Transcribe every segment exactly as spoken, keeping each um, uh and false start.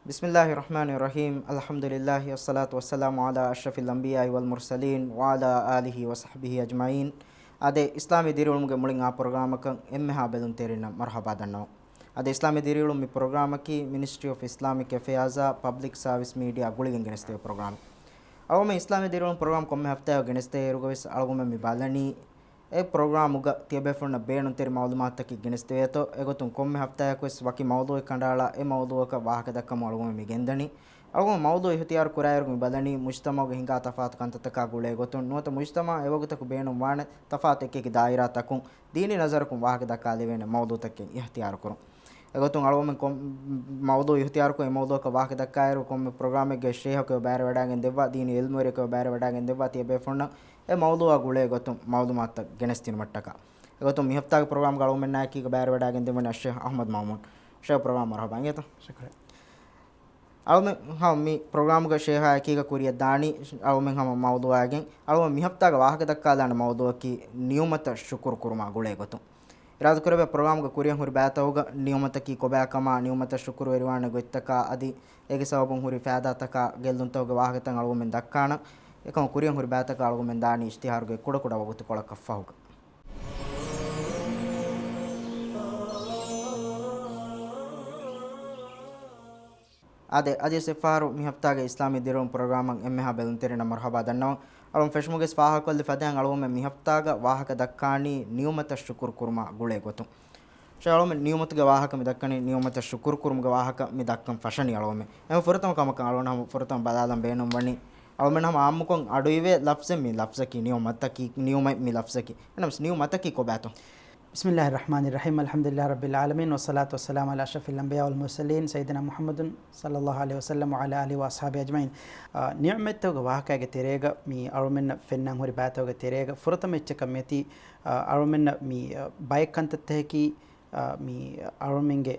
بسم الله الرحمن الرحيم. الحمد لله والصلاة والسلام على أشرف الأنبياء والمرسلين وعلى آله وصحبه أجمعين. އާދެ، އިސްލާމީ ދިރިއުޅުމުގެ މުޅިން އާ ޕްރޮގްރާމަކަށް އެންމެހާ ބެލުންތެރިންނަށް މަރުޙަބާ ދަންނަވަން. އަދި އިސްލާމީ ދިރިއުޅުމުގެ މި ޕްރޮގްރާމަކީ މިނިސްޓްރީ އޮފް އިސްލާމިކް އެފެއާޒާ ޕަބްލިކް ސާވިސް މީޑިއާ ގުޅިގެން ގެނެސްދެވޭ ޕްރޮގްރާމެއް. އަޅުގަނޑުމެން އިސްލާމީ ދިރިއުޅުމުގެ ޕްރޮގްރާމް ކޮންމެ ހަފްތާއެއް ގެނެސްދޭއިރުގަވެސް އަޅުގަނޑުމެން މި ބަލަނީ އެ ޕްރޮގްރާމުގަ ތިޔަބޭފުޅުންނަށް ބޭނުންތެރި މައުލޫމާތުތަކެއް ގެނެސްދެވޭތޯ، އެގޮތުން ކޮންމެ ހަފްތާއަކުވެސް ވަކި މައުޟޫއެއް ކަނޑައަޅާ، އެ މައުޟޫއަކަށް ވާހަކަދައްކަމުން އަޅުގަނޑުމެން މި ގެންދަނީ. އަޅުގަނޑު މައުޟޫ އިހުތިޔާރު ކުރާއިރު މި ބަލަނީ މުޖްތަމަޢުގަ ހިނގާ ތަފާތު ކަންތައްތަކާ ގުޅޭ ގޮތުން ނުވަތަ މުޖްތަމަޢަށް އެވަގުތަކު ބޭނުންވާނެ ތަފާތު އެކި އެކި ދާއިރާތަކުން ދީނީ ނަޒަރަކުން ވާހަކަ ދައްކާލެވޭނެ މައުޟޫތަކެއް އިހުތިޔާރު ކުރުން. އެގޮތުން އަޅުގަނޑުމެން ކޮން މައުޟޫ އިހުތިޔާރުކޮށް އެ މައުޟޫއަކަށް ވާހަކަ ދައްކާއިރު ކޮންމެ ޕްރޮގްރާމެއްގެ ޝޭހަކު އެބަ ބައިވެވަޑައިގެން ދެއްވާ، ދީނީ އިލްމުވެރިޔަކު އެބަ ބައިވެވަޑައިގެން ދެއްވާ ތިޔަބޭފުޅުންނަށް އެ މައުޟޫއާ ގުޅޭ ގޮތުން މައުލޫމާތުތައް ގެނެސްދިނުމަށްޓަކާ. އެގޮތުން މިހަފްތާގެ ޕްރޮގްރާމްގަ އަޅުގަނޑުމެންނާއެކީގަ ބައިވެވަޑައިގެން ދެއްވަނީ އައްޝޭޚް އަޙްމަދު މައުމޫން. ޝޭޚް ޕްރޮގްރާމް މަރުޙަބާ އިނގޭތަ؟ ޝުކުރިއްޔާ. އަޅުމެން ހަމަ މި ޕްރޮގްރާމުގަ ޝޭޚާ އެކީގަ ކުރިއަށް ދާނީ އަޅުމެން ހަމަ މައުޟޫއާގެން. އަޅުމެން މިހަފްތާގަ ވާހަކަ ދައްކާލާނެ މައުޟޫއަކީ ނިޢުމަތަށް ޝުކުރު ކުރުމާ ގުޅޭ ގޮތުން. އިރާދަކުރެއްވިއްޔާ ޕްރޮގްރާމުގެ ކުރިއަށް ހުރި ބައިތަކުގަ ނިޢުމަތަކީ ކޮބާކަމާ، ނިޢުމަތަށް ޝުކުރުވެރިވާނެ ގޮތްތަކާ އަދި އޭގެ ސަބަބުން ހުރި ފައިދާތަކާ ގެއްލުންތަކުގެ ވާހަކަތައް އަޅުގަނޑުމެން ދައްކާނަން. އެކަމަކު ކުރިއަށް ހުރި ބައިތަކަށް އަޅުގަނޑުމެން ދާނީ އިޝްތިހާރުގެ ކުޑަކުޑަ ވަގުތުކޮޅަކަށް ފަހުގަ. އާދެ، އަދިވެސް އެއްފަހަރު މިހަފްތާގެ އިސްލާމީ ދިރިއުޅުމު ޕްރޮގްރާމަށް އެންމެހާ ބެލުންތެރިންނަށް މަރުޙަބާ ދަންނަވަން. އަޅުގަނޑު ފެށުމުގެ ފާހަގަކޮށްލި ފަދައިން އަޅުގަނޑުމެން މިހަފްތާގަ ވާހަކަ ދައްކާނީ ނިޢުމަތަށް ޝުކުރު ކުރުމާ ގުޅޭ ގޮތުން. ޝޭޚް އަޅުމެން ނިޢުމަތުގެ ވާހަކަ މި ދައްކަނީ، ނިޢުމަތަށް ޝުކުރު ކުރުމުގެ ވާހަކަ މި ދައްކަން ފަށަނީ އަޅުމެން. އެހެން ފުރަތަމަ ކަމަކަށް އަޅުގަނޑު ހަމަ ފުރަތަމަ ބަލާލަން ބޭނުންވަނީ، އަޅުމެން ހަމަ އާއްމުކޮށް އަޑުއިވޭ ލަފްޒެއް މި ލަފްޒަކީ ނިޢުމަތަކީ، ނިޢުމަތް މި ލަފްޒަކީ. އެހެނަސް ނިޢުމަތަކީ ކޮބާތޯ؟ بسم الله الرحمن الرحيم. الحمد لله رب العالمين، والصلاة والسلام على أشرف الأنبياء والمرسلين، سيدنا محمد صلى الله عليه وسلم وعلى آله وأصحابه أجمعين. އާ، ނިޢުމަތްތަކުގެ ވާހަކައިގެ ތެރޭގަ މި އަޅުމެންނަށް ފެންނަން ހުރި ބައިތަކުގެ ތެރޭގަ ފުރަތަމަ އެއްޗަކަށް މިއޮތީ، އާ، އަޅުމެންނަށް މި، އާ، ބައެއް ކަންތައްތަކަކީ، އާ، މި އަޅުމެންގެ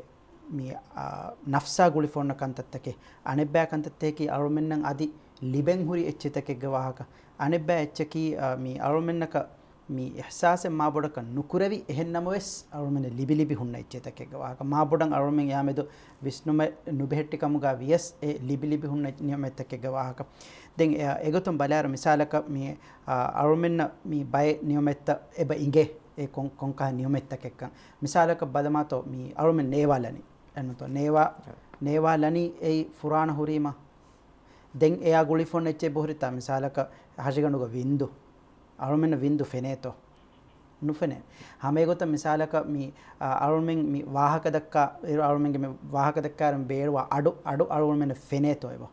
މި، އާ، ނަފްސާ ގުޅިފަ އޮންނަ ކަންތައްތަކެއް. އަނެއްބައި ކަންތައްތަކަކީ އަޅުމެންނަށް އަދި ލިބެން ހުރި އެއްޗެތަކެއްގެ ވާހަކަ. އަނެއްބައި އެއްޗަކީ، އާ، މި އަޅުމެންނަކަށް މި އިޙްސާސެއް މާބޮޑަކަށް ނުކުރެވި، އެހެން ނަމަވެސް އަޅުމެންނަށް ލިބި ލިބި ހުންނަ އެއްޗެތަކެއްގެ ވާހަކަ. މާބޮޑަށް އަޅުމެން އެއާމެދު ވިސްނުމެއް ނުބެހެއްޓި ކަމުގަ ވިޔަސް އެ ލިބި ލިބި ހުންނަ ނިޢުމަތްތަކެއްގެ ވާހަކަ. ދެން އެ، އެގޮތުން ބަލާއިރު މިސާލަކަށް މި، އާ، އަޅުމެންނަށް މި ބައެއް ނިޢުމަތްތައް އެބަ އިނގޭ، އެ ކޮން، ކޮންކަހަލަ ނިޢުމަތްތަކެއްކަން. މިސާލަކަށް ބަލަމާތޯ މި އަޅުމެން ނޭވާލަނީ. އެންނުތޯ ނޭވާ، ނޭވާލަނީ އެއީ ފުރާނަ ހުރީމަ. ދެން އެއާ ގުޅިފަ އޮންނަ އެއްޗެއް އެބަހުރިތާ މިސާލަކަށް ހަށިގަނޑުގަ ވިންދު. އަޅުމެންނަށް ވިންދު ފެނޭތޯ؟ ނުފެނޭ. ހަމައެގޮތަށް މިސާލަކަށް މި، އާ، އަޅުމެން މި ވާހަކަ ދައްކާ، އަޅުމެންގެ މި ވާހަކަ ދައްކާއިރު ބޭރުވާ އަޑު، އަޑު އަޅުމެންނަށް ފެނޭތޯ އެބަ؟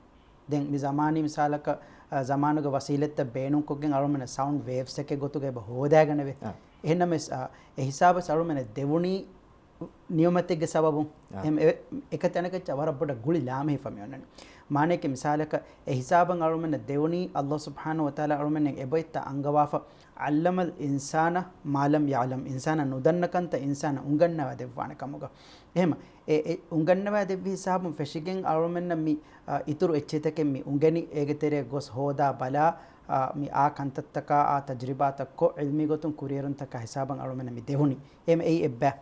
ދެން މި ޒަމާނީ މިސާލަކަށް، އާ، ޒަމާނުގެ ވަސީލަތްތައް ބޭނުންކޮށްގެން އަޅުމެންނަށް ސައުންޑް ވޭވްސްއެއްގެ ގޮތުގަ އެބަ ހޯދާގަނެވޭ. އާ. އެހެންނަމަވެސް، އާ، އެ ހިސާބަށް އަޅުމެންނަށް ދެވުނީ ނިޢުމަތެއްގެ ސަބަބުން. އާ. އެހެން އެ-، އެކަތަނަކަށް ވަރަށް ބޮޑަށް ގުޅި ލާމެހިފަ މި އޮންނަނީ. މާނަޔަކީ މިސާލަކަށް އެ ހިސާބަށް އަޅުމެންނަށް ދެވުނީ ﷲ ސުބްޙާނަހޫ ވަތަޢާލާ އަޅުމެންނަށް އެބައޮތްތައް އަންގަވާފަ، ޢައްލަމަލް އިންސާނަ މާ ލަމް ޔަޢްލަމް، އިންސާނަށް ނުދަންނަ ކަންތައް އިންސާނަށް އުނގަންނަވާ ދެއްވާނެ ކަމުގަ. އެހެމަ، އެ، އެ އުނގަންނަވާ ދެއްވި ހިސާބުން ފެށިގެން އަޅުމެންނަށް މި، އާ، އިތުރު އެއްޗެތަކެއް މި އުނގެނި، އޭގެ ތެރޭ ގޮސް ހޯދާ ބަލާ، އާ، މި އާ ކަންތައްތަކާ އާ ތަޖްރިބާތައް ކޮށް، ޢިލްމީ ގޮތުން ކުރިއެރުންތަކާ ހިސާބަށް އަޅުމެންނަށް މި ދެވުނީ. އެހެމަ އެއީ އެއްބައި.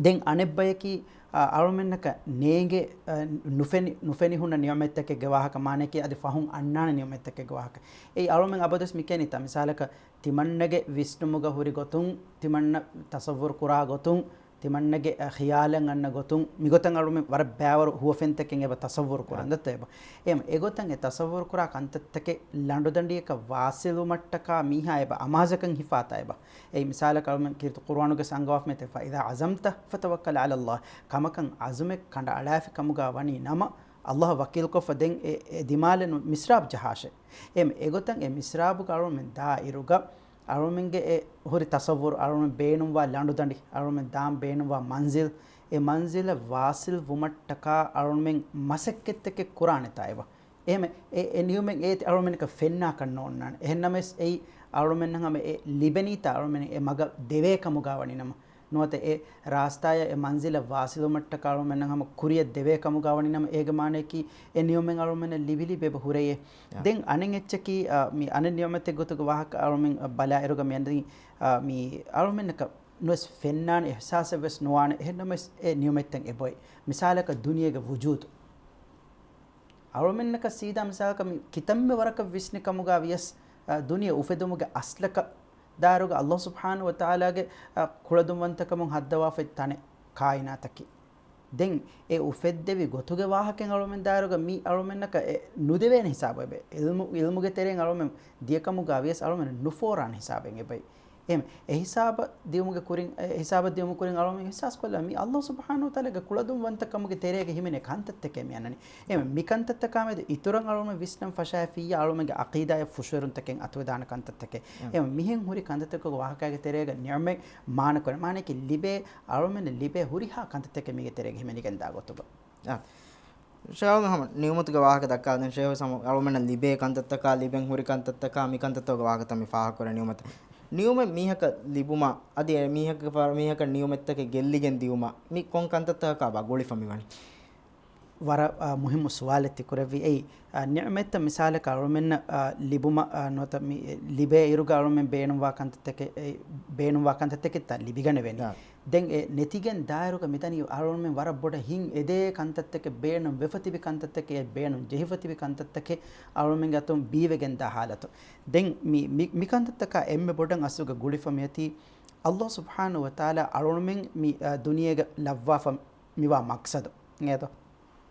ދެން އަނެއްބަޔަކީ، އާ، އަޅުމެންނަކަށް ނޭނގެ، އާ، ނުފެނި، ނުފެނި ހުންނަ ނިޢުމަތްތަކެއްގެ ވާހަކަ، މާނަޔަކީ އަދި ފަހުން އަންނާނެ ނިޢުމަތްތަކެއްގެ ވާހަކަ. އެއީ އަޅުމެން އަބަދުވެސް މި ކިޔަނީތާ މިސާލަކަށް ތިމަންނަގެ ވިސްނުމުގަ ހުރި ގޮތުން، ތިމަންނަ ތަޞައްވުރު ކުރާ ގޮތުން، ތިމަންނަގެ، އަ، ޚިޔާލަށް އަންނަ ގޮތުން، މިގޮތަށް އަޅުމެން ވަރަށް ބައިވަރު ހުވަފެންތަކެއް އެބަ ތަޞައްވުރު ކުރަން ދައްތަ އެބަ. އެހެމަ އެގޮތަށް އެ ތަޞައްވުރު ކުރާ ކަންތައްތަކެއް ލަނޑުދަނޑިއަކަށް ވާސިލްވުމަށްޓަކާ މީހާ އެބަ އަމާޒަކަށް ހިފާތާ އެބަ. އެއީ މިސާލަކަށް އަޅުމެން ކީރިތި ޤުރުއާނުގަ އަންގަވާފަ މިތެ، "فإذا عزمت فتوكل على الله." ކަމަކަށް ޢަޒުމެއް ކަނޑައަޅާފި ކަމުގަ ވަނީ ނަމަ، ﷲ އަށް ވަކީލުކޮށްފަ ދެން އެ، އެ ދިމާލެއް ނު-، މިސްރާބު ޖަހާށޭ. އެހެމަ އެގޮތަށް އެ މިސްރާބުގަ އަޅުމެން ދާއިރުގަ، އަޅުމެންގެ އެ ހުރި ތަޞައްވުރު، އަޅުމެން ބޭނުންވާ ލަނޑުދަނޑި، އަޅުމެން ދާން ބޭނުންވާ މަންޒިލް، އެ މަންޒިލަށް ވާސިލް ވުމަށްޓަކާ އަޅުމެން މަސައްކަތްތަކެއް ކުރާނެތާ އެބަ. އެހެމަ އެ، އެ ނިޢުމަތް އޭތި އަޅުމެންނަކަށް ފެންނާކަށް ނޯންނާނެ. އެހެންނަމަވެސް އެއީ އަޅުމެންނަށް ހަމަ އެ ލިބެނީތާ އަޅުމެން އެ މަގަށް ދެވޭ ކަމުގަ ވަނީ ނަމަ. ނުވަތަ އެ ރާސްތާޔަށް އެ މަންޒިލަށް ވާސިލުވުމަށްޓަކާ އަޅުމެންނަށް ހަމަ ކުރިއަށް ދެވޭ ކަމުގަ ވަނީ ނަމަ، އޭގެ މާނަޔަކީ އެ ނިޢުމަތް އަޅުމެންނަށް ލިބި ލިބި އެބަ ހުރެޔޭ. އާ. ދެން އަނެއް އެއްޗަކީ، އާ، މި އަނެއް ނިޢުމަތެއް ގޮތުގެ ވާހަކަ އަޅުމެން ބަލާ އިރުގަ މި އަންނަނީ، އާ، މި އަޅުމެންނަކަށް ނުވެސް ފެންނާނެ، އިޙްސާސެއް ވެސް ނުވާނެ، އެހެންނަމަވެސް އެ ނިޢުމަތްތައް އެބައޮތް. މިސާލަކަށް ދުނިޔޭގެ ވުޖޫދު. އަޅުމެންނަކަށް ސީދާ މިސާލަކަށް މި ކިތަންމެ ވަރަކަށް ވިސްނި ކަމުގަ ވިޔަސް، އަ، ދުނިޔެ އުފެދުމުގެ އަސްލަކަށް ދާއިރުގަ އައްލާހު ސުބްޙާނަހު ވަތަޢާލާގެ، އަ، ކުޅަދުންވަންތަކަމުން ހައްދަވާފައި ތަނެއް ކާއިނާތަކީ. ދެން އެ އުފެއްދެވި ގޮތުގެ ވާހަކައެއް އަޅުމެން ދާއިރުގަ މި އަޅުމެންނަކަށް އެ ނުދެވޭނެ ހިސާބު އެބެ. އިލްމު، އިލްމުގެ ތެރެއިން އަޅުމެން ދިޔަކަމުގަ ވިޔަސް އަޅުމެން ނުފޯރާނެ ހިސާބެއް އެބައި. އެހެން އެ ހިސާބަށް ދިޔުމުގެ ކުރިން، އެ ހިސާބަށް ދިޔުމުގެ ކުރިން އަޅުމެން އިޙްސާސް ކޮށްލާ މި އައްލާހު ސުބްޙާނަހު ވަތަޢާލާގެ ކުޅަދުންވަންތަކަމުގެ ތެރޭގަ ހިމެނޭ ކަންތައްތަކެއް މި އަންނަނީ. އެހެން މި ކަންތައްތަކާ މެދު އިތުރަށް އަޅުމެން ވިސްނަން ފަށާފިއްޔާ އަޅުމެންގެ ޢަޤީދާއަށް ފުށުއެރުންތަކެއް އަތުވެދާނެ ކަންތައްތަކެއް. އެހެން މިހެން ހުރި ކަންތައްތަކުގެ ވާހަކައިގެ ތެރޭގަ ނިޢުމަތް މާނަކުރޭ. މާނައަކީ ލިބޭ، އަޅުމެންނަށް ލިބޭ ހުރިހާ ކަންތައްތަކެއް މީގެ ތެރޭގަ ހިމެނިގެންދާ ގޮތުގަ. އާ. ޝޭޚް އަލްމުޙައްމަދު، ނިޢުމަތުގެ ވާހަކަ ދައްކާލަން ޝޭޚް ހުސަމު އަޅުމެންނަށް ލިބޭ ކަންތައްތަކާ، ލިބެން ހުރި ކަންތައްތަކާ، މި ކަންތައްތަކުގެ ވާހަކަ މި ފާހަގަކުރޭ ނިޢުމަތަށް. ނިޢުމަތް މީހަކަށް ލިބުމާ، އަދި އެ މީހަކަށް ފަ-، މީހަކަށް ނިޢުމަތްތަކެއް ގެއްލިގެން ދިއުމާ، މި ކޮން ކަންތައްތަކަކާބާ ގުޅިފަ މިވަނީ؟ ވަރަށް، އާ، މުހިއްމު ސުވާލެއް ތިކުރެއްވި. އެއީ، އާ، ނިޢުމަތްތައް މިސާލަކަށް އަޅުމެންނަށް، އާ، ލިބުމަށް، އާ، ނުވަތަ މި، އެ، ލިބޭ އިރުގަ އަޅުމެން ބޭނުންވާ ކަންތައްތަކެއް، އެ، ބޭނުންވާ ކަންތައްތަކެއްތާ ލިބިގަނެވޭނީ. އާ. ދެން އެ ނެތިގެން ދާއިރުގަ މިދަނީ އަޅުމެން ވަރަށް ބޮޑަށް ހިތް އެދޭ ކަންތައްތަކެއް، ބޭނުން ވެފަ ތިބި ކަންތައްތަކެއް، ބޭނުން ޖެހިފަ ތިބި ކަންތައްތަކެއް އަޅުމެންގެ އަތުން ބީވެގެންދާ ހާލަތު. ދެން މި، މި، މި ކަންތައްތަކާ އެންމެ ބޮޑަށް އަސްލުގަ ގުޅިފަ މިއޮތީ އައްލާހު ސުބްޙާނަހު ވަތަޢާލާ އަޅުމެން މި، އަ، ދުނިޔޭގަ ލައްވާފަ މިވާ މަޤްޞަދު. އިނގޭތޯ؟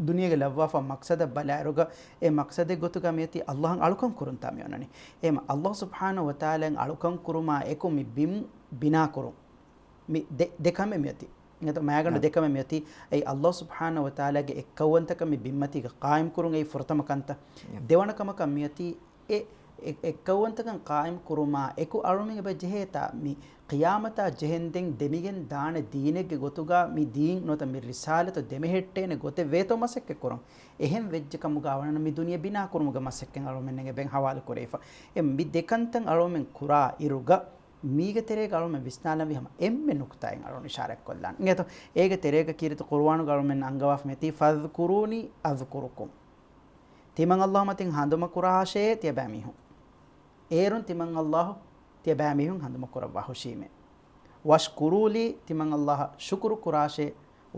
ދުނިޔޭގަ ލައްވާފަ މަޤްޞަދަށް ބަލާއިރުގަ އެ މަޤްޞަދެއް ގޮތުގަ މިއޮތީ އައްލާހަށް އަޅުކަން ކުރުންތާ މިއޮންނަނީ. އެހެން އައްލާހު ސުބްޙާނަހު ވަތަޢާލާއަށް އަޅުކަން ކުރުމާ އެކު މި ބިން ބިނާ ކުރުން. މި ދެ، ދެ ކަމެއް މިއޮތީ. އިނގޭތޯ؟ މައިގަނޑު ދެ ކަމެއް މިއޮތީ. އެއީ އައްލާހު ސުބްޙާނަހު ވަތަޢާލާގެ އެއްކައުވަންތަކަން މި ބިންމަތީގަ ޤާއިމް ކުރުން އެއީ ފުރަތަމަ ކަންތައް. ދެވަނަ ކަމަކަށް މިއޮތީ އެ، އެ، އެއްކައުވަންތަކަން ޤާއިމް ކުރުމާ އެކު އަޅުމެން އެބަ ޖެހޭތާ މި ޤިޔާމަތާ ޖެހެންދެން ދެމިގެން ދާނެ ދީނެއްގެ ގޮތުގަ މި ދީން ނުވަތަ މި ރިސާލަތު ދެމެހެއްޓޭނެ ގޮތެއް ވޭތޯ މަސައްކަތް ކުރުން. އެހެން ވެއްޖެ ކަމުގަ ވަނަން މި ދުނިޔެ ބިނާ ކުރުމުގެ މަސައްކަތް އަޅުމެންނަށް އެބައިން ހަވާލު ކުރެވިފަ. އެ މި ދެ ކަންތައް އަޅުމެން ކުރާ އިރުގަ މީގެ ތެރޭގަ އަޅުމެން ވިސްނާލަންވީ ހަމަ އެންމެ ނުކުތާއެއް އަޅުން އިޝާރަތް ކޮށްލާން. އިނގޭތޯ؟ އޭގެ ތެރޭގަ ކީރިތި ޤުރުއާނުގަ އަޅުމެން އަންގަވާފަ މިއޮތީ، "فاذكروني أذكركم." ތިމަން އައްލާހު މަތިން ހަނދުމަ ކުރާށޭ ތިޔަބައިމީހުން. އޭރުން ތިމަން އައްލާހު ތިޔަބައިމީހުން ހަނދުމަ ކުރައްވާ ހުށީމޭ. "واشكروا لي" ތިމަން އައްލާހަށް ޝުކުރު ކުރާށޭ.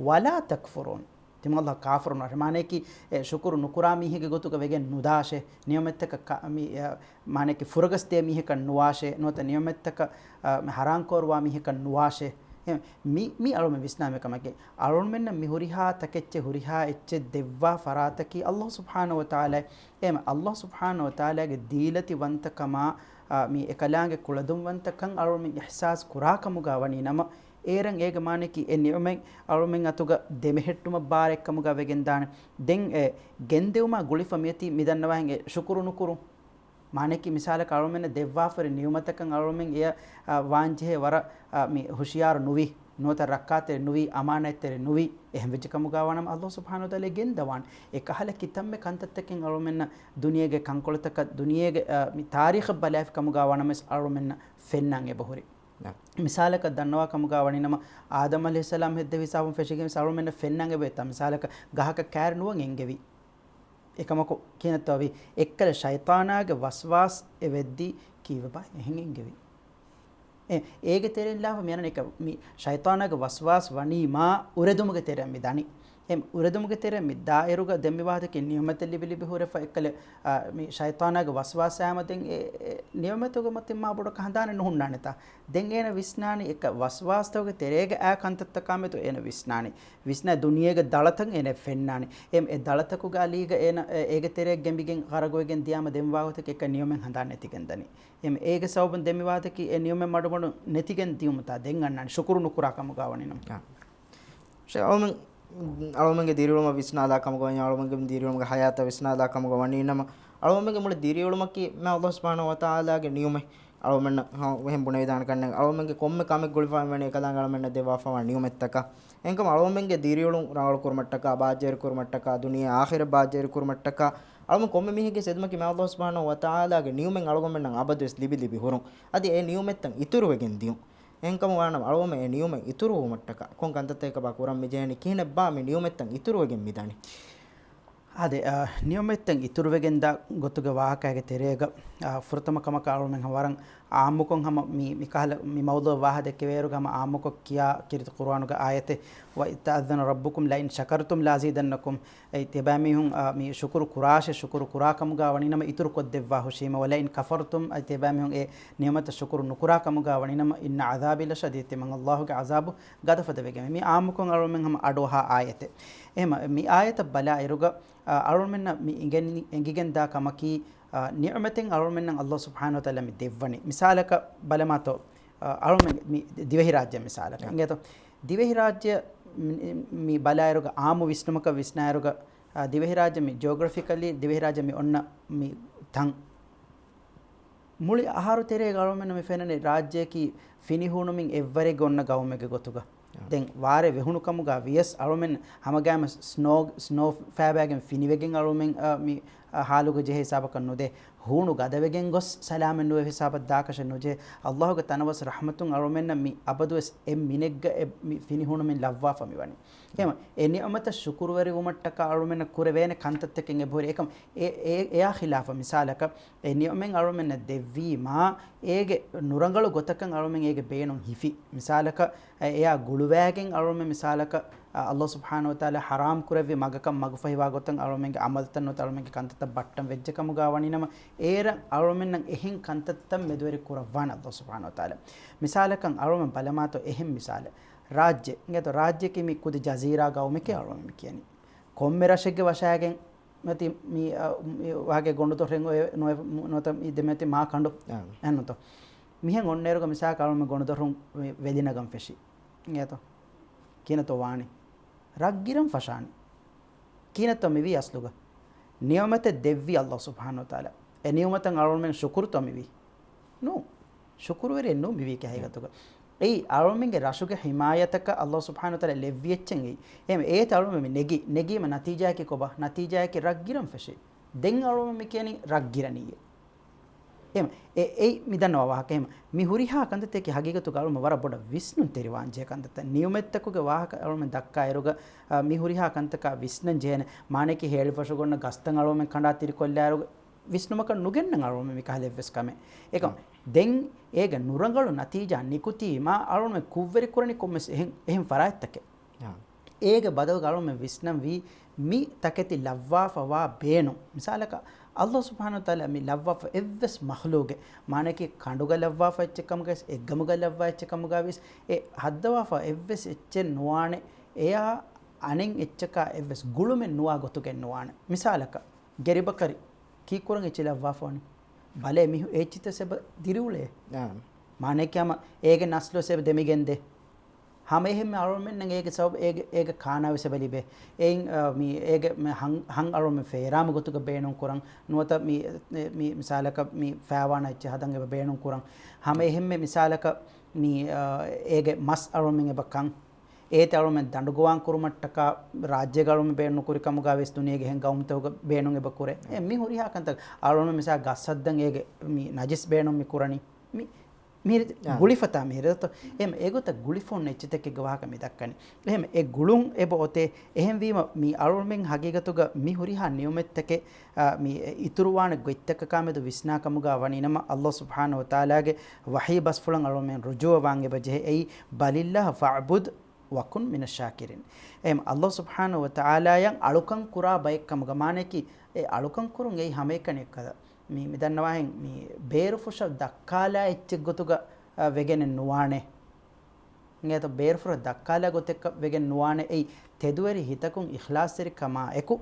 "ولا تكفرون" ތިމަން އައްލާހަށް ކާފަރު ނުވާށޭ. މާނައަކީ، އެ، ޝުކުރު ނުކުރާ މީހެއްގެ ގޮތުގަ ވެގެން ނުދާށޭ. ނިޢުމަތްތަކަށް ކަ-، މި، އެ، މާނައަކީ ފުރަގަސްދޭ މީހަކަށް ނުވާށޭ. ނުވަތަ ނިޢުމަތްތަކަށް، އަ، މި ޙަރާންކޮށްވާ މީހަކަށް ނުވާށޭ. އެ، މި، މި އަޅުމެން ވިސްނާމެ ކަމެކޭ. އަޅުމެންނަށް މި ހުރިހާ ތަކެއްޗެއް ހުރިހާ އެއްޗެއް ދެއްވާ ފަރާތަކީ އައްލާހު ސުބްޙާނަހު ވަތަޢާލާ. އެހެން އައްލާހު ސުބްޙާނަހު ވަތަޢާލާގެ ދީލަތިވަންތަކަމާ، އާ، މި އެކަލާނގެ ކުޅަދުންވަންތަކަން އަޅުމެން އިޙްސާސް ކުރާ ކަމުގަ ވަނީ ނަމަ، އޭރަށް އޭގެ މާނައަކީ އެ ނިޢުމަތް އަޅުމެން އަތުގަ ދެމެހެއްޓުމަށް ބާރަ އެއްކަމުގަ ވެގެންދާނެ. ދެން އެ ގެންދެވުމާ ގުޅިފަ މިއޮތީ މިދަންނަވާހެން އެ ޝުކުރު ނުކުރުން. މާނައަކީ މިސާލަކަށް އަޅުމެންނަށް ދެއްވާފަރި ނިޢުމަތަކަށް އަޅުމެން އެޔަށް، އާ، ވާންޖެހޭ ވަރަށް، އާ، މި ހުޝިޔާރު ނުވި، ނުވަތަ ރައްކާތެރި ނުވި، އަމާނާތްތެރި ނުވި، އެހެން ވެއްޖެ ކަމުގަ ވާނަމަ އައްލާހު ސުބްޙާނަހު ވަތަޢާލާ ގެންދަވާނެ. އެކަހަލަ ކިތަންމެ ކަންތައްތަކެއް އަޅުމެންނަށް ދުނިޔޭގެ ކަންކޮޅުތަކަށް، ދުނިޔޭގެ، އާ، މި ތާރީޚަށް ބަލާފި ކަމުގަ ވާނަމަވެސް އަޅުމެންނަށް ފެންނަން އެބަހުރި. ނަ. މިސާލަކަށް ދަންނަވާ ކަމުގަ ވަނީ ނަމަ، އާދަމް ޢަލައިހިއްސަލާމް ހެއްދެވި ހިސާބުން ފެށިގެން ވެސް އަޅުމެންނަށް ފެންނަން އެބައޮތްތާ؟ މިސާލަކަށް ގަހަކަށް ކާރި ނުވަން އެންގެވި. އެކަމަކު ކިހިނެއްތޯ ވީ؟ އެއްކަލަ ޝައިޠާނާގެ ވަސްވާސް އެ ވެއްދީ ކީއްވެބާ އެހެން އެންގެވީ. އެ، އޭގެ ތެރެއިން ލާފަ މި އަންނަނީ އެކަ-، މި ޝައިޠާނާގެ ވަސްވާސް ވަނީ މާ އުރެދުމުގެ ތެރެއަށް މި ދަނީ. އެ އުރެދުމުގެ ތެރެއަށް މި ދާއިރުގަ ދެން މި ވާހަކަ ނިޢުމަތެއް ލިބި ލިބި ހުރެފަ އެއްކަލަ، އާ، މި ޝައިޠާނާގެ ވަސްވާސް އާމަ ދެން އެ، އެ ނިޢުމަތުގެ މަތިން މާ ބޮޑަކަށް ހަނދާނެއް ނުހުންނާނެތާ؟ ދެން އޭނަ ވިސްނާނީ އެކަ ވަސްވާސްތަކުގެ ތެރޭގަ އާ ކަންތައްތަކާ މެދު އޭނަ ވިސްނާނީ. ވިސްނާ ދުނިޔޭގެ ދަޅަތައް އޭނަ ފެންނާނީ. އެ، އެ ދަޅަތަކުގެ އަލީގަ އޭނަ، އެ، އޭގެ ތެރެއަށް ގެނބިގެން ޣަރަގުވެގެން ދިޔާމަ ދެން ވާގޮތަކަށް އެކަ ނިޢުމަތް ހަނދާން ނެތިގެން ދަނީ. އެމް، އޭގެ ސަބަބުން ދެން މި ވާދަކީ އެ ނިޢުމަތް މަޑުމަޑުން ނެތިގެން ދިޔުމުތާ ދެން އަންނާނީ ޝުކުރު ނުކުރާ ކަމުގަ ވަނީ ނަމަ. އާ. ޝޭޚް އަޅުމެން، އަޅުމެންގެ ދިރިއުޅުމަށް ވިސްނާލާ ކަމުގަ ވަނީ، އަޅުމެންގެ ދިރިއުޅުމުގެ ޙަޔާތަށް ވިސްނާލާ ކަމުގަ ވަނީ ނަމަ، އަޅުމެންގެ މުޅި ދިރިއުޅުމަކީ މި އައްލާހު ސުބްޙާނަހު ވަތަޢާލާގެ ނިޢުމަތް. އަޅުމެންނަށް ހަ-، އެހެން ބުނެވިދާނެ ކަންނޭނގެ. އަޅުމެންގެ ކޮންމެ ކަމެއް ގުޅިފަ ވަނީ އެކަލާނގެ އަޅުމެންނަށް ދެއްވާފަވާ ނިޢުމަތްތަކާ. އެހެންކަމުން އަޅުމެންގެ ދިރިއުޅުން ރަނގަޅު ކުރުމަށްޓަކާ، ބާއްޖަވެރި ކުރުމަށްޓަކާ، ދުނިޔެ އާޚިރަތް ބާއްޖަވެރި ކުރުމަށްޓަކާ، އަޅުމެން ކޮންމެ މީހެއްގެ ހިދުމަތަކީ މި އައްލާހު ސުބްޙާނަހު ވަތަޢާލާގެ ނިޢުމަތް އަޅުގަނޑުމެންނަށް އަބަދުވެސް ލިބި ލިބި ހުރުން. އަދި އެ ނިޢުމަތްތައް އިތުރުވެގެން ދިޔުން. އެހެންކަމުން ވާނަމަ އަޅުގަނޑުމެން އެ ނިޢުމަތް އިތުރުވުމަށްޓަކާ ކޮން ކަންތައްތަކެއްބާ ކުރަން މިޖެހެނީ؟ ކިހިނެއްބާ މި ނިޢުމަތްތައް އިތުރުވެގެން މިދަނީ؟ އާދެ، އާ، ނިޢުމަތްތައް އިތުރުވެގެންދާ ގޮތުގެ ވާހަކައިގެ ތެރޭގަ، އާ، ފުރަތަމަ ކަމަކަށް އަޅުމެން ވަރަށް އާއްމުކޮށް ހަމަ މި، މިކަހަލަ މި މައުޟޫޢަށް ވާހަ ދެއްކެވޭއިރުގަ ހަމަ އާއްމުކޮށް ކިޔާ ކީރިތި ޤުރުއާނުގެ އާޔަތެއް، وَإِذْ تَأَذَّنَ رَبُّكُمْ لَئِن شَكَرْتُمْ لَأَزِيدَنَّكُمْ. އެ ތިޔަބައިމީހުން، އާ، މި ޝުކުރު ކުރާށޭ، ޝުކުރު ކުރާ ކަމުގަ ވަނީނަމަ އިތުރު ކޮށްދެއްވާ ހުށީމަ، وَلَئِن كَفَرْتُمْ، އަދި ތިޔަބައިމީހުން އެ ނިޢުމަތަށް ޝުކުރު ނުކުރާ ކަމުގަ ވަނީނަމަ، إِنَّ عَذَابِي لَشَدِيدٌ، ތިމަން އައްލާހުގެ ޢަޒާބު ގަދަފަދަވެގެން. މި އާއްމުކޮށް އަޅުމެން ހަމަ އަޑުއަހާ އާޔަތެއް. އެހެމަ މި އާޔަތަށް ބަލާއިރުގަ، އަ، އަޅުމެންނަށް މި އެނގެން-، އެނގިގެންދާ ކަމަކީ، އަ، ނިޢުމަތެއް އަޅުމެންނަށް އައްލާހު ސުބްޙާނަހު ވަތަޢާލާ މި ދެއްވަނީ. މިސާލަކަށް ބަލަމާތޯ، އަ، އަޅުމެން މި ދިވެހިރާއްޖެ މިސާލަކަށް. އަ. އިނގޭތޯ؟ ދިވެހިރާއްޖެ މި، މި ބަލާއިރުގަ އާއްމު ވިސްނުމަކަށް ވިސްނާއިރުގަ، އަ، ދިވެހިރާއްޖެ މި ޖިއޮގްރަފިކަލީ ދިވެހިރާއްޖެ މި އޮންނަ މި ތަން. މުޅި އަހަރު ތެރޭގަ އަޅުމެންނަށް މި ފެންނަނީ ރާއްޖެއަކީ ފިނިހޫނުމިން އެއްވަރެއްގަ އޮންނަ ގައުމެއްގެ ގޮތުގަ. އާ. ދެން ވާރޭ ވެހުނު ކަމުގަ ވިޔަސް އަޅުމެން ހަމަގައިމު ސްނޯ، ސްނޯ ފޭބައިގެން ފިނިވެގެން އަޅުމެން، އަ، މި، އަ، ހާލުގަ ޖެހޭ ހިސާބަކަށް ނުދޭ. ހޫނު ގަދަވެގެން ގޮސް ސަލާމަތް ނުވެ ހިސާބަށް ދާކަށެއް ނުޖެހޭ. އައްލާހުގެ ތަނަވަސް ރަޙްމަތުން އަޅުމެންނަށް މި އަބަދުވެސް އެއް މިނެއްގަ އެ މި ފިނިހޫނުމިން ލައްވާފަ މިވަނީ. އެހެމަ އެ ނިޢުމަތަށް ޝުކުރުވެރިވުމަށްޓަކާ އަޅުމެންނަށް ކުރެވޭނެ ކަންތައްތަކެއް އެބަހުރި. އެކަމް އެ، އެ، އެއާ ޚިލާފަށް މިސާލަކަށް އެ ނިޢުމެއް އަޅުމެންނަށް ދެއްވީމާ، އޭގެ ނުރަނގަޅު ގޮތަކަށް އަޅުމެން އޭގެ ބޭނުން ހިފި. މިސާލަކަށް، އެ، އެއާ ގުޅުވައިގެން އަޅުމެން މިސާލަކަށް، އަ، އައްލާހު ސުބްޙާނަހު ވަތަޢާލާ ޙަރާމް ކުރެއްވި މަގަކަށް މަގުފަހިވާ ގޮތަށް އަޅުމެންގެ ޢަމަލުތައް ނުވަތަ އަޅުމެންގެ ކަންތައްތައް ބައްޓަން ވެއްޖެ ކަމުގަ ވަނީނަމަ، އޭރަށް އަޅުމެންނަށް އެހެން ކަންތައްތައް މެދުވެރި ކުރައްވާނެ އައްލާހު ސުބްޙާނަހު ވަތަޢާލާ. މިސާލަކަށް އަޅުމެން ބަލަމާތޯ އެހެން މިސާލެއް. ރާއްޖެ، އިނގޭތޯ ރާއްޖެއަކީ މި ކުދި ޖަޒީރާ ގައުމެކޭ އަޅުމެން މި ކިޔަނީ. ކޮންމެ ރަށެއްގެ ވަށާގެން މަތި މި، އަ، މި ވާގެ ގޮނޑުދޮށެއް އޮތް ނުވެ-، ނުވަތަ މި ދެމެތި މާ ކަނޑު. އާ. އެހެންނުތޯ؟ މިހެން އޮންނައިރުގަ މިސާލަކަށް އަޅުމެން ގޮނޑުދޮށުން ވެ-، ވެލިނަގަން ފެށި. އިނގޭތޯ؟ ކިހިނެއްތޯ ވާނީ؟ ރަށްގިރަން ފަށާނީ. ކިހިނެއްތޯ މިވީ އަސްލުގަ؟ ނިޢުމަތެއް ދެއްވީ އައްލާހު ސުބްޙާނަހު ވަތަޢާލާ. އެ ނިޢުމަތަށް އަޅުމެން ޝުކުރުތޯ މިވީ؟ ނޫން. ޝުކުރުވެރިއެއް ނޫން މިވީކީ ހަގީގަތުގަ. އެއީ އަޅުމެންގެ ރަށުގެ ޙިމާޔަތަކަށް އައްލާހު ސުބްޙާނަހު ވަތަޢާލާ ލެއްވި އެއްޗެއް އެއީ. އެހެން އޭތަ އަޅުމެން މި ނެގި، ނެގީމަ ނަތީޖާއަކީ ކޮބާ؟ ނަތީޖާއަކީ ރަށްގިރަން ފެށި. ދެން އަޅުމެން މި ކިޔަނީ ރަށްގިރަނީއޭ. އެހެން އެ، އެއީ މި ދަންނަވާ ވާހަކަ. އެހެން މި ހުރިހާ ކަންތައްތަކީ ހަގީގަތުގަ އަޅުމެން ވަރަށް ބޮޑަށް ވިސްނުންތެރިވާން ޖެހޭ ކަންތައްތައް. ނިޢުމަތްތަކުގެ ވާހަކަ އަޅުމެން ދައްކާއިރުގަ، އަ، މި ހުރިހާ ކަންތަކާ ވިސްނަން ޖެހޭނެ. މާނައަކީ ހޭޅިފަށުގަ އޮންނަ ގަސްތައް އަޅުމެން ކަނޑާ ތިރިކޮށްލާއިރުގަ ވިސްނުމަކަށް ނުގެންނަން އަޅުމެން މިކަހަލަ އެއްވެސް ކަމެއް. އެކަމް އާ. ދެން އޭގެ ނުރަނގަޅު ނަތީޖާ ނިކުތީމާ އަޅުމެން ކުށްވެރި ކުރަނީ ކޮންމެސް އެހެން، އެހެން ފަރާތްތަކެއް. އާ. އޭގެ ބަދަލުގަ އަޅުމެން ވިސްނަންވީ މި ތަކެތި ލައްވާފަވާ ބޭނުން. މިސާލަކަށް، އައްލާހު ސުބްޙާނަހު ވަތަޢާލާ މި ލައްވާފަ އެއްވެސް މަޚްލޫގެއް، މާނައަކީ ކަނޑުގަ ލައްވާފަ އެއްޗެއް ކަމުގަވެސް، އެއްގަމުގަ ލައްވާ އެއްޗެއް ކަމުގަވެސް، އެ ހައްދަވާފަ އެއްވެސް އެއްޗެއް ނުވާނެ، އެޔާ އަނެއް އެއްޗަކާ އެއްވެސް ގުޅުމެއް ނުވާ ގޮތުގެ ނުވާނެ. މިސާލަކަށް، ގެރިބަކަރި ކީއްކުރަން އެއްޗެއް ލައްވާފަވަނީ؟ ބަލޭ، މި އެއްޗިތައް ސެބަ ދިރިއުޅޭ. އާ. މާނައަކީ ހަމަ އޭގެ ނަސްލު ސެބަ ދެމިގެންދޭ. ހަމަ އެހެންމެ އަޅުމެންނަށް އޭގެ ސަބަބު އޭގެ، އޭގެ ކާނާވެސް އެބަ ލިބޭ. އެއިން، އާ، މި އޭގެ މި ހަން، ހަން އަޅުމެން ފޭރާމަ ގޮތުގަ ބޭނުން ކުރަން. ނުވަތަ މި، މި މިސާލަކަށް މި ފައިވާނާ އެއްޗެއް ހަދަން އެބަ ބޭނުން ކުރަން. ހަމަ އެހެންމެ މިސާލަކަށް މި، އާ، އޭގެ މަސް އަޅުމެން އެބަ ކަން. އޭތި އަޅުމެން ދަނޑުގޮވާން ކުރުމަށްޓަކާ ރާއްޖޭގަ އަޅުމެން ބޭނުން ނުކުރި ކަމުގަ ވެސް ދުނިޔޭގެ އެހެން ގައުމުތަކުގަ ބޭނުން އެބަ ކުރޭ. އެ މި ހުރިހާ ކަންތައް އަޅުމެން މިސާ ގަސް ހައްދަން އޭގެ މި ނަޖިސް ބޭނުން މި ކުރަނީ. މި، މި އާ. ގުޅިފަތާ މިހިރަ ދޯ؟ އެ މި އެގޮތަށް ގުޅިފަ އޮންނަ އެއްޗިތަކެއްގެ ވާހަކަ މި ދައްކަނީ. އެހެން އެ ގުޅުން އެބަ އޮތޭ. އެހެންވީމަ މި އަޅުމެން ހަގީގަތުގަ މި ހުރިހާ ނިޢުމަތްތަކެއް އާ، މި އިތުރުވާނެ ގޮތްތަކަކާމެދު ވިސްނާ ކަމުގަ ވަނީނަމަ، އައްލާހު ސުބްޙާނަހު ވަތަޢާލާގެ ވަޙީ ބަސްފުޅަށް އަޅުމެން ރުޖޫޢަވާން އެބަ ޖެހޭ. އެއީ، بَلِ اللَّهَ فَاعْبُدْ وَكُنْ مِنَ الشَّاكِرِينَ. އެހެން އައްލާހު ސުބްޙާނަހު ވަތަޢާލާއަށް އަޅުކަން ކުރާ ބައެއް ކަމުގަ، މާނައަކީ، އެ އަޅުކަން ކުރުން އެއީ ހަމައެކަނި އެއްކަލަ. މި، މި ދަންނަވާހެން، މި ބޭރުފުށަށް ދައްކާލާ އެއްޗެއް ގޮތުގަ، އަ، ވެގެނެއް ނުވާނެ. އިނގޭތޯ ބޭރުފުށަށް ދައްކާލާ ގޮތެއްކަ ވެގެން ނުވާނެ. އެއީ، ތެދުވެރި ހިތަކުން އިޚްލާޞްތެރިކަމާ އެކު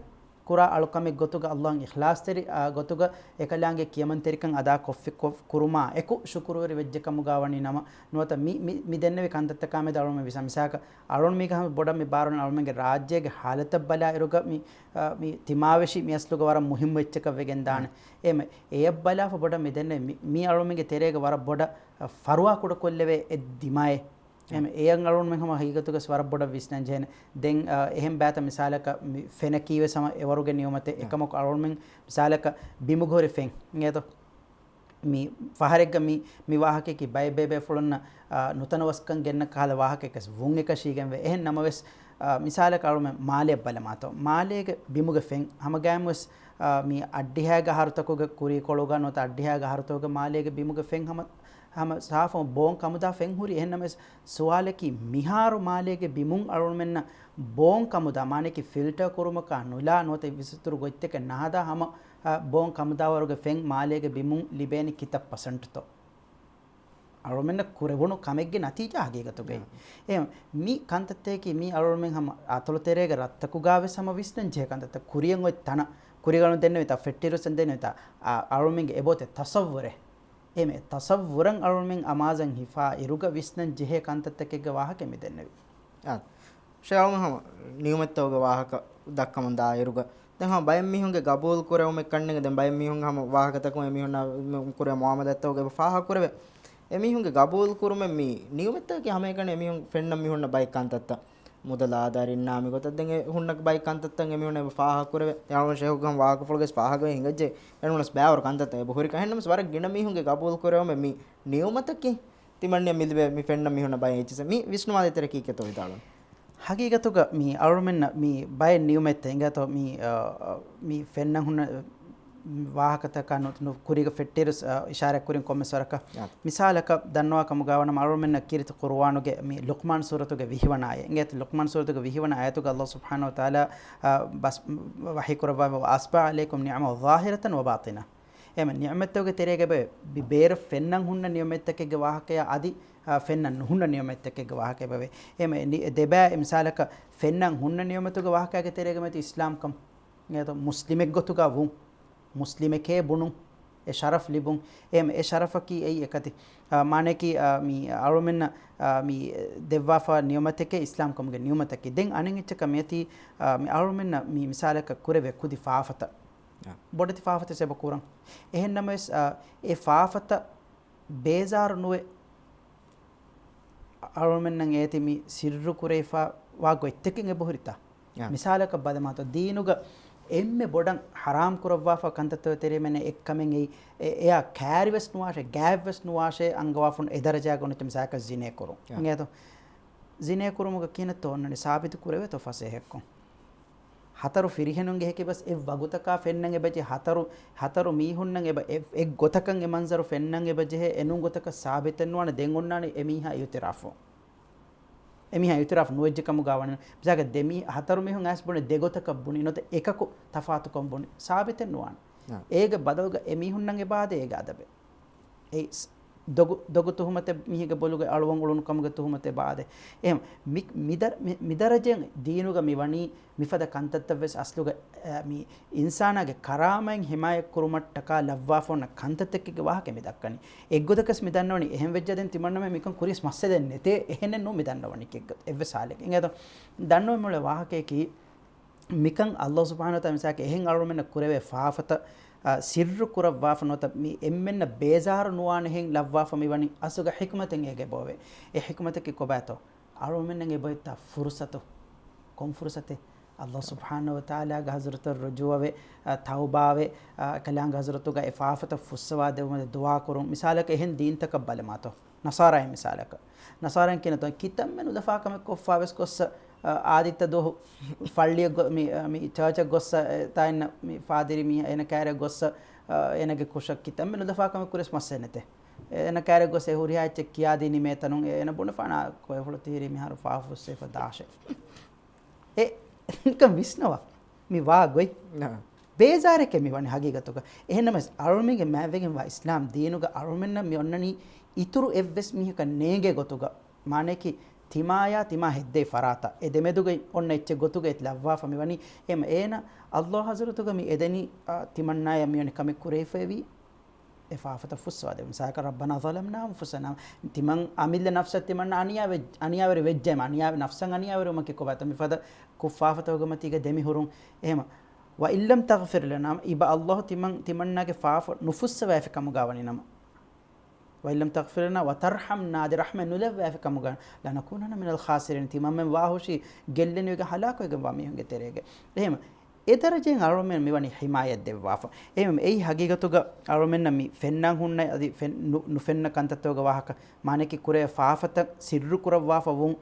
ކުރާ އަޅުކަމެއް ގޮތުގަ، އައްލާހަށް އިޚްލާޞްތެރި، އާ، ގޮތުގަ އެކަލާނގެ ކިޔަމަންތެރިކަން އަދާ ކޮށްފި ކޮށް ކުރުމާ އެކު ޝުކުރުވެރި ވެއްޖެ ކަމުގަ ވަނީ ނަމަ، ނުވަތަ މި، މި، މި ދެންނެވި ކަންތައްތަކާމެދު އަޅުމެން ވިސްނާ މިސާލަކަށް، އަޅުން މީގަ ހަމަ ބޮޑަށް މި ބާރުން އަޅުމެންގެ ރާއްޖޭގެ ހާލަތަށް ބަލާއިރުގަ މި، އާ، މި ތިމާވެށި މި އަސްލުގަ ވަރަށް މުހިއްމު އެއްޗަކަށް ވެގެން ދާނެ. އާ. އެ މަ-، އެޔަށް ބަލާފަ ބޮޑަށް މި ދެންނެވި މި، މި އަޅުމެންގެ ތެރޭގަ ވަރަށް ބޮޑަށް، އާ، ފަރުވާ ކުޑަކޮށްލެވޭ އެއް ދިމާއެއް. އެމަ އެޔަށް އަޅުންމެން ހަމަ ހަގީގަތުގަސް ވަރަށް ބޮޑަށް ވިސްނަން ޖެހޭނެ. ދެން، އަ، އެހެން ބައިތައް މިސާލަކަށް މި ފެނަކީ ވެސް ހަމަ އެވަރުގެ ނިޢުމަތެއް. އެކަމަކު އަޅުންމެން މިސާލަކަށް ބިމުގަ ހުރި ފެން އިނގޭތޯ؟ މި ފަހަރެއްގަ މި، މި ވާހަކައަކީ ބައެއް ބޭބޭފުޅުންނަށް، އާ، ނުތަނަވަސްކަން ގެންނަ ކަހަލަ ވާހަކައެއްވެސް ވުން އެކަށީގެންވޭ. އެހެން ނަމަވެސް، އާ، މިސާލަކަށް އަޅުމެން މާލެއަށް ބަލަމާތޯ. މާލޭގެ ބިމުގެ ފެން ހަމަގައިމުވެސް، އާ، މި އައްޑިހައިގެ އަހަރުތަކުގެ ކުރީކޮޅުގަ ނުވަތަ އައްޑިހައިގެ އަހަރުތަކުގެ މާލޭގެ ބިމުގެ ފެން ހަމަ، ހަމަ ސާފު ބޯން ކަމުދާ ފެން ހުރި. އެހެން ނަމަވެސް ސުވާލަކީ މިހާރު މާލޭގެ ބިމުން އަޅުމެންނަށް ބޯން ކަމުދާ، މާނައަކީ ފިލްޓަރ ކުރުމަކާ ނުލާ ނުވަތަ އިސްތުރު ގޮތްތަކެއް ނަހަދާ ހަމަ، އާ، ބޯން ކަމުދާވަރުގެ ފެން މާލޭގެ ބިމުން ލިބޭނީ ކިތައް ޕަސެންޓްތޯ؟ އަޅުމެންނަށް ކުރެވުނު ކަމެއްގެ ނަތީޖާ ހަގީގަތުގައި. އެ، މި ކަންތައްތަކަކީ މި އަޅުމެން ހަމަ އަތޮޅު ތެރޭގެ ރަށްތަކުގަވެސް ހަމަ ވިސްނަން ޖެހޭ ކަންތައްތައް. ކުރިޔަށް އޮތް ތަނަށް، ކުރިގަނޑު ދެންނެވިތާ، ފެއްޓިރުސް ދެންނެވިތާ، އަ، އަޅުމެންގެ އެބައޮތޭ ތަސައްވުރެއް. އެމެ ތަސައްވުރަށް އަޅުމެން އަމާޒަށް ހިފާ އިރުގަ ވިސްނަން ޖެހޭ ކަންތައްތަކެއްގެ ވާހަކަ މި ދެންނެވި. އާ، ޝޭޚް އަޅުމެން ހަމަ ނިޢުމަތްތަކުގެ ވާހަކަ ދައްކަމުން ދާއިރުގަ، ދެން ހަމަ ބައެއް މީހުންގެ ގަބޫލު ކުރެވުމެއް ކަންނޭނގެ، ދެން ބައެއް މީހުން ހަމަ ވާހަކަތަކުން އެމީހުންނާ ކުރޭ މުޢާމަލާތްތަކުގަ އެބަ ފާހަގަ ކުރެވޭ. އެމީހުންގެ ގަބޫލު ކުރުމެއް މި ނިޢުމަތްތަކަކީ ހަމައެކަނި އެމީހުން ފެންނަ މީހުންނަށް ބައެއް ކަންތައްތައް މުދަލާ ދަރިންނާ މިގޮތަށް ދެން އެ ހުންނަ ބައި ކަންތައްތައް އެމީހުން އެބަ ފާހަގަ ކުރެވޭ. އެ އަޅުގަނޑު ޝޭޚުގެ ހަމަ ވާހަކަފުޅުގެ ފާހަގަވެ ހިނގައްޖެ. އެނޫނަސް ބައިވަރު ކަންތައްތައް އެބަ ހުރި ކަހެއް ނަމަސް ވަރަށް ގިނަ މީހުންގެ ގަބޫލު ކުރެވުމެއް މި ނިޢުމަތަކީ ތިމަންނަ މިލިބޭ މި ފެންނަ މީހުންނަށް ބައެއް އެއްޗިއްސަ މި ވިސްނުމާ ދޭތެރޭ ކީކޭތޯ ވިދާޅުން. ހަގީގަތުގަ މި އަޅުމެންނަށް މި ބައެއް ނިޢުމަތްތައް އިނގޭތޯ މި، އަ، މި ފެންނަ ހުންނަ ވާހަކަތަކާ ނު، ނު، ކުރީގަ ފެއްޓިރުސް، އަ، އިޝާރާތް ކުރިން ކޮންމެސް ވަރަކަށް. އާ. މިސާލަކަށް ދަންނަވާ ކަމުގަ ވަނަމަ އަޅުމެންނަށް ކީރިތި ޤުރުއާނުގެ މި ލުޤްމާން ސޫރަތުގެ ވިހި ވަނަ އާޔަތް. އިނގޭތޯ ލުޤްމާން ސޫރަތުގެ ވިހި ވަނަ އާޔަތުގަ ﷲ ސުބްޙާނަހޫ ވަތަޢާލާ، އަ، ބަސް ވަޙީ ކުރައްވާ، "وَأَسْبَغَ عَلَيْكُمْ نِعَمَهُ ظَاهِرَةً وَبَاطِنَةً." އެމަ ނިޢުމަތްތަކުގެ ތެރޭގަ އެބަ ބި، ބޭރަށް ފެންނަން ހުންނަ ނިޢުމަތްތަކެއްގެ ވާހަކަޔާ އަދި، އާ، ފެންނަން ނުހުންނަ ނިޢުމަތްތަކެއްގެ ވާހަކަ އެބަވޭ. އެމަ ދެބައި މިސާލަކަށް ފެންނަން ހުންނަ ނިޢުމަތުގެ ވާހަކައިގެ ތެރޭގަ މެތި އިސްލާމްކަން. އެ މުސްލިމެއްގޮތުގަ ވުން. މުސްލިމެކޭ ބުނުން، އެ ޝަރަފް ލިބުން. އެހެން އެ ޝަރަފަކީ އެއީ އެކަތި. އާ، މާނައަކީ، އާ، މި އަޅުމެންނަށް، އާ، މި ދެއްވާފަ ނިޢުމަތެކޭ އިސްލާމްކަމުގެ ނިޢުމަތަކީ. ދެން އަނެއް އެއްޗަކަށް މިއޮތީ، އާ، މި އަޅުމެންނަށް މި މިސާލަކަށް ކުރެވޭ ކުދި ފާފަތައް. އާ. ބޮޑެތި ފާފަތައް އެބަ ކުރަން. އެހެން ނަމަވެސް، އާ، އެ ފާފަތައް ބޭޒާރު ނުވެ، އަޅުމެންނަށް އޭތި މި ސިއްރު ކުރެވިފަ ވާ ގޮތްތަކެއް އެބަހުރިތާ؟ އާ. މިސާލަކަށް ބަލަމާތޯ، ދީނުގަ އެންމެ ބޮޑަށް ޙަރާމް ކުރައްވާފަ ކަންތައްތަކުގެ ތެރޭ މެން އެއްކަމެއް އެއީ، އެ، އެއާ ކާރިވެސް ނުވާށޭ، ގާތްވެސް ނުވާށޭ، އަންގަވާފަ އެ ދަރަޖާގަ ނުވަތަ މިސާލަކަށް ޒިނޭ ކުރުން. އާ. އިނގޭތޯ؟ ޒިނޭ ކުރުމުގަ ކިހިނެއްތޯ އޮންނަނީ ސާބިތު ކުރެވޭތޯ ފަސޭހައެއްކޮށް؟ ހަތަރު ފިރިހެނުންގެ ހެކިބަސް އެއް ވަގުތަކާ ފެންނަން އެބަޖެހޭ، ހަތަރު، ހަތަރު މީހުންނަށް އެބަ، އެ، އެއް ގޮތަކަށް އެ މަންޒަރު ފެންނަން އެބަޖެހޭ، އެނޫން ގޮތަކަށް ސާބިތެއް ނުވާނެ. ދެން އޮންނާނީ އެމީހާ އިއުތިރާފު. އެމީހާ އިއުތިރާފު ނުވެއްޖެ ކަމުގަ ވަނީ. މިސާލަކަށް ދެ މީ، ހަތަރު މީހުން އައިސް ބުނި ދެ ގޮތަކަށް ބުނި ނުވަތަ އެކަކު ތަފާތުކޮށް ބުނި. ސާބިތެއް ނުވާނެ. އާ. އޭގެ ބަދަލުގަ އެމީހުންނަށް އެބަ އާދޭ އޭގެ އަދަބެއް. އެ ސް، ދޮގު، ދޮގު ތުހުމަތެއް މީހެއްގެ ބޮލުގަ އަޅުވަން އުޅުނު ކަމުގެ ތުހުމަތެއް ބާދެ. އެހެން މި، މިދަ، މި، މިދަރަޖައިން ދީނުގަ މި ވަނީ މިފަދަ ކަންތައްތައްވެސް އަސްލުގަ، އަ، މި އިންސާނާގެ ކަރާމަތް ހިމާޔަތް ކުރުމަށްޓަކާ ލައްވާފަ އޮންނަ ކަންތައްތަކެއްގެ ވާހަކަ މި ދައްކަނީ. އެއްގޮތަކަސް މި ދަންނަވަނީ އެހެން ވެއްޖާ ދެން ތިމަންނަމެން މިކަން ކުރިޔަސް މައްސަލައެއް ނެތޭ، އެހެނެއް ނޫން މި ދަންނަވަނީ އެއްގޮތަށް އެއްވެސް ހާލެއްގަ. އިނގޭތޯ ދަންނަވަން މިއުޅޭ ވާހަކަޔަކީ، މިކަން ﷲ ސުބްޙާނަހޫ ވަތަޢާލާ މިސާލަކަށް އެހެން އަޅުމެންނަށް ކުރެވޭ ފާފަތައް، އަ، ސިއްރު ކުރައްވާފަ ނުވަތަ މި އެންމެންނަށް ބޭޒާރު ނުވާނެހެން ލައްވާފަ މިވަނީ އަސްލުގަ ޙިކްމަތެއް އޭގެ އެބައޮވޭ. އެ ޙިކްމަތަކީ ކޮބާތޯ؟ އަޅުމެންނަށް އެބައޮތްތާ ފުރުޞަތު. ކޮން ފުރުޞަތެއް؟ ﷲ ސުބްޙާނަހޫ ވަތަޢާލާގެ ޙަޟްރަތަށް ރުޖޫޢަވެ، އަ، ތައުބާވެ، އަ، ކަލާނގެ ޙަޟްރަތުގަ އެ ފާފަތައް ފުއްސަވާ ދެއްވުމަށް ދުޢާ ކުރުން. މިސާލަކަށް އެހެން ދީންތަކަށް ބަލަމާތޯ. ނަޞާރާއިން މިސާލަކަށް. ނަޞާރާއިން ކިޔަންތޯ ކިތަންމެ ނުލަފާ ކަމެއް ކޮށްފާވެސް ގޮއްސަ، އާދިއްތަ ދުވަހު ފައްޅިއަށް ގޮ، މި، މި ޗާޗަށް ގޮއްސަ، އެ، ތާއިންނަ މި ފާދިރި މީހާ އޭނަ ކާރިއަށް ގޮއްސަ، އޭނަގެ ކުށަށް ކިތަންމެ ނުލަފާ ކަމެއް ކުރިޔަސް މައްސަލައެއް ނެތޭ. އޭނަ ކާރިއަށް ގޮއްސަ އެ ހުރިހާ އެއްޗެއް ކިޔާދީ ނިމޭތަނުން، އޭނަ ބުނެފާނާ ކޮއެފުޅު ތިހިރީ މިހާރު ފާފަ ފުއްސައިފަ ދާށޭ. އެ، ނިކަން ވިސްނަވާ. މި ވާ ގޮތް. ބޭޒާރެކޭ މި ވަނީ ހަގީގަތުގަ. އެހެންނަމަވެސް، އަޅުމެންގެ މާތްވެގެންވާ އިސްލާމް ދީނުގަ އަޅުމެންނަށް މި އޮންނަނީ އިތުރު އެއްވެސް މީހަކަށް ނޭނގޭ ގޮތުގަ. މާނައަކީ، ތިމާޔާ ތިމާ ހެއްދޭ ފަރާތަށް އެ ދެމެދުގައި އޮންނަ އެއްޗެއް ގޮތުގައި ލައްވާފަ މިވަނީ. އެހެން އޭނަ ﷲ ޙަޟްރަތުގަ މި އެދެނީ، އާ، ތިމަންނާޔަށް މިވަނީ ކަމެއް ކުރެވިފައިވީ. އެ ފާފަތައް ފުއްސަވާދެވުން. މިސާލަކަށް، "رَبَّنَا ظَلَمْنَا أَنفُسَنَا." ތިމަން އަމިއްލަ ނަފްސަށް ތިމަންނަ އަނިޔާވެ، އަނިޔާވެރި ވެއްޖެމަ، އަނިޔާ، ނަފްސަށް އަނިޔާވެރިވުމަކީ ކޮބާތޯ؟ މިފަދަ ކުށް ފާފަތަކުގެ މަތީގަ ދެމިހުރުން. އެހެމަ، "وَإِنْ لَمْ تَغْفِرْ لَنَا." އިބަ ﷲ ތިމަން، ތިމަންނާގެ ފާފަ ނުފުއްސަވައިފި ކަމުގަ ވަނީ ނަމަ. "وَإِنْ لَمْ تَغْفِرْ لَنَا وَتَرْحَمْنَا." އަދި ރަޙްމަތް ނުލެއްވައިފި ކަމުގަ، "لَنَكُونَنَّ مِنَ الْخَاسِرِينَ." ތިމަންމެން ވާހުށީ ގެއްލެނިވެގެން ހަލާކުވެގެންވާ މީހުންގެ ތެރޭގަ. އެހެމަ، އެ ދަރަޖައިން އަޅުމެން މިވަނީ ހިމާޔަތް ދެއްވާފަ. އެހެން އެއީ ހަގީގަތުގަ އަޅުމެންނަށް މި ފެންނަން ހުންނަ އަދި ފެން-، ނު-، ނުފެންނަ ކަންތައްތަކުގެ ވާހަކަ، މާނައަކީ ކުރެ ފާފަތައް ސިއްރު ކުރައްވާފަ ވުން.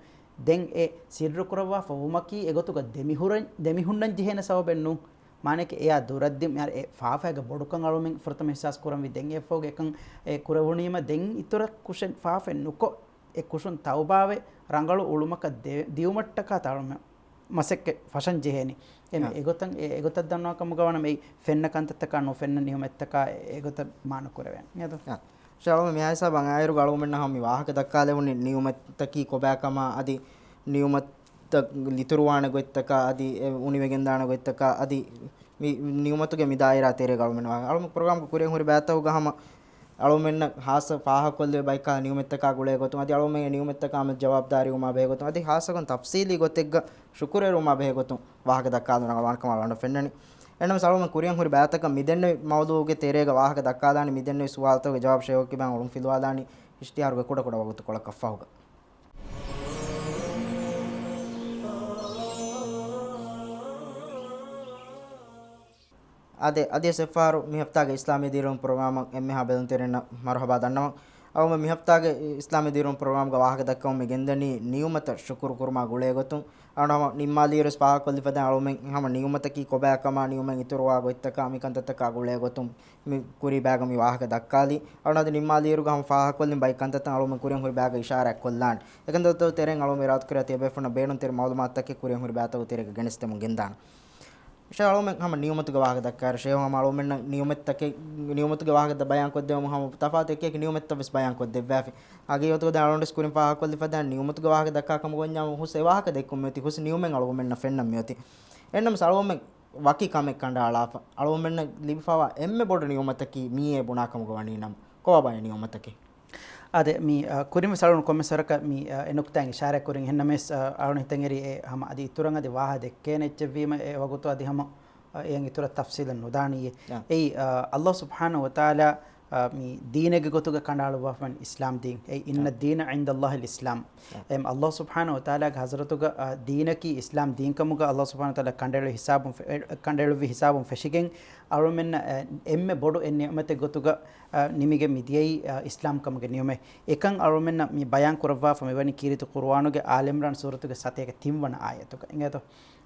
ދެން އެ ސިއްރު ކުރައްވާފަ ވުމަކީ އެގޮތުގަ ދެމިހުރަން-، ދެމިހުންނަން ޖެހޭނެ ސަބަބެއް ނޫން. މާނައަކީ އެއާ ދުރަށްދިން، އެ ފާފައިގެ ބޮޑުކަން އަޅުމެން ފުރަތަމަ އިޙްސާސް ކުރަންވީ. ދެން އެއަށްފަހުގެ އެކަން އެ ކުރެވުނީމަ ދެން އިތުރަށް ކުށެއް ފާފައެއް ނުކޮށް، އެ ކުށުން ތައުބާވެ، ރަނގަޅު އުޅުމަކަށް ދެ-، ދިއުމަށްޓަކާ ތަޅުމެ މަސައްކަތް ފަށަން ޖެހޭނީ. އެމެ އާ. އެގޮތަށް، އެ-، އެގޮތަށް ދަންނަވާ ކަމުގަ ވަނަ މި ފެންނަ ކަންތައްތަކާ ނުފެންނަ ނިޢުމަތްތަކާ އެ-، އެގޮތަށް މާނަ ކުރެވޭނެ. އެދޯ؟ އާ. ޝާލުމް މިހާ ހިސާބަށް އާއިރުގަ އަޅުގަނޑުމެންނަށް ހަމަ މި ވާހަކަ ދައްކާލެވުނީ ނިޢުމަތަކީ ކޮބާކަމާ އަދި ނިޢުމަތަށް ލިތުރުވާނެ ގޮތްތަކާ އަދި އެ އުނިވެގެންދާނެ ގޮތްތަކާ އަދި މި ނިޢުމަތުގެ މި ދާއިރާ ތެރޭގަ އަޅުމެން ވާ-، އަޅުމެން ޕްރޮގްރާމްގެ ކުރިން ހުރި ބައިތަކުގަ ހަމަ އަޅުމެންނަށް ހާއްސަ ފާހަގަކޮށްލެވޭ ބައެއްކާ ނިޢުމަތްތަކާ ގުޅޭ ގޮތުން އަދި އަޅުމެން އެ ނިޢުމަތްތަކާ ހަމަ ޖަވާބުދާރީވުމާ ބެހޭ ގޮތުން އަދި ހާއްސަކޮށް ތަފްސީލީ ގޮތެއްގަ ޝުކުރުވެރިވުމާ ބެހޭ ގޮތުން ވާހަކަ ދައްކާލުން ރަނގަޅުވާނެކަމަށް އަޅުގަނޑަށް ފެންނަނީ. އެހެންނަމަވެސް އަޅުގަނޑު ކުރިއަށް ހުރި ބައިތަކަށް މިދެންނެވި މައުޟޫޢުގެ ތެރޭގަ ވާހަކަ ދައްކާލާނީ، މިދެންނެވި ސުވާލުތަކުގެ ޖަވާބު ޝެއިހު ކިބާން އޮޅުން ފިލުވާލާނީ އިޝްތިހާރުގެ ކުޑަކުޑަ ވަގުތުކޮޅަކަށްފަހުގަ. އާދެ، އަދިވެސް އެއްފަހަރު މި ހަފްތާގެ އިސްލާމީ ދިރިއުޅުން ޕްރޮގްރާމަށް އެންމެހާ ބެލުންތެރިންނަށް މަރުޙަބާ ދަންނަވަން. އަޅުގަނޑު މި ހަފްތާގެ އިސްލާމީ ދިރިއުޅުން ޕްރޮގްރާމްގަ ވާހަކަ ދައްކަމުން މި ގެންދަނީ ނިޢުމަތަށް ޝުކުރު ކުރުމާ ގުޅޭ ގޮތުން. އަޅުގަނޑު ހަމަ ނިންމާލިއިރުވެސް ފާހަގަކޮށްލިފަދައިން އަޅުމެން ހަމަ ނިޢުމަތަކީ ކޮބާކަމާ ނިޢުމަތް އިތުރުވާ ގޮތްތަކާ މި ކަންތައްތަކާ ގުޅޭ ގޮތުން މި ކުރީ ބައިގަ މި ވާހަކަ ދައްކާލީ. އަޅުގަނޑު އަދި ނިންމާލިއިރުގަ ހަމަ ފާހަގަކޮށްލިން ބައި ކަންތައްތައް އަޅުމެން ކުރިން ހުރި ބައިގަ އިޝާރާތް ކޮށްލާނެ. އެކަންތައްތަކުގެ ތެރެއިން އަޅުމެން އިރާދަކުރި ތިޔަބޭފުޅުންނަށް ބޭނުންތެރި މަޢުލޫމާތުތަކެއް ކުރިން ހުރި ބައިތަކުގެ ތެރޭގަ ގެނެސްދެމުން ގެންދާނެ. އިންޝާﷲ އަޅުމެން ހަމަ ނިޢުމަތުގެ ވާހަކަ ދައްކާއިރު ޝޭހު ހަމަ އަޅުމެންނަށް ނިޢުމަތްތަކެއް، ނިޢުމަތުގެ ވާހަކަ ދަ-، ބަޔާންކޮށްދެވުމުން ހަމަ ތަފާތު އެކި އެކި ނިޢުމަތްތައް ވެސް ބަޔާންކޮށްދެއްވާފި. ހަގީގަތުގަ ދެން އަޅުގަނޑު ވެސް ކުރިން ފާހަގަކޮށްލިފަދައިން ނިޢުމަތުގެ ވާހަކަ ދައްކާ ކަމުގަ ވަންޏާ ހުސް އެ ވާހަކަ ދެއްކުން މިއޮތީ، ހުސް ނިޢުމަތް އަޅުގަނޑުމެންނަށް ފެންނަން މިއޮތީ. އެހެންނަމަވެސް އަޅުގަނޑުމެން ވަކި ކަމެއް ކަނޑައަޅާފަ. އަޅުގަނޑުމެންނަށް ލިބިފައިވާ އެންމެ ބޮޑު ނިޢުމަތަކީ މިއީ ބުނާ ކަމުގަ ވަނީ ނަމަ، ކޮބާބާ އެ ނިޢުމަތަކީ؟ އާދެ، މި، އަ، ކުރިންވެސް އަޅުގަނޑު ކޮންމެސް ވަރަކަށް މި، އަ، އެ ނުކުތާއިން އިޝާރާތް ކުރިން. އެހެންނަމަވެސް، އަ، އަޅުގަނޑު ހިތަށް އެރީ އެ ހަމަ އަދި އިތުރަށް އަދި ވާހަ ދެއްކޭނެ އެއްޗެއްވީމަ އެ ވަގުތު އަދި ހަމަ، އަ، އެއަށް އިތުރަށް ތަފްސީލަށް ނުދާނީއޭ. އާ. އެއީ، އަ، އައްލާހު ސުބްޙާނަހު ވަތަޢާލާ، އަ، މި ދީނެއްގެ ގޮތުގަ ކަނޑައަޅުއްވާފަ ވަނީ އިސްލާމް ދީން. އެއީ، އިންނަ އާ. އައްދީނަ ޢިންދައްލާހިލް އިސްލާމް. އާ. އެމް އައްލާހު ސުބްޙާނަހު ވަތަޢާލާގެ ޙަޟްރަތުގަ، އަ، ދީނަކީ އިސްލާމް ދީން ކަމުގަ އައްލާހު ސުބްޙާނަހު ވަތަޢާލާ ކަނޑައެޅި ހިސާބުން ފެ-، އެ، ކަނޑައެޅުއްވި ހިސާބުން ފެށިގެން އަޅުމެންނަށް، އެ، އެންމެ ބޮޑު އެއް ނިޢުމަތެއް ގޮތުގަ، އަ، ނިމިގެން މި ދިޔައީ، އަ، އިސްލާމް ކަމުގެ ނިޢުމަތް. އެކަން އަޅުމެންނަށް މި ބަޔާން ކުރައްވާފަ މިވަނީ ކީރިތި ޤުރުއާނުގެ އާލި ޢިމްރާން ސޫރަތުގެ ސަތޭކަ ތިން ވަނަ އާޔަތުގަ. އިނގޭތޯ؟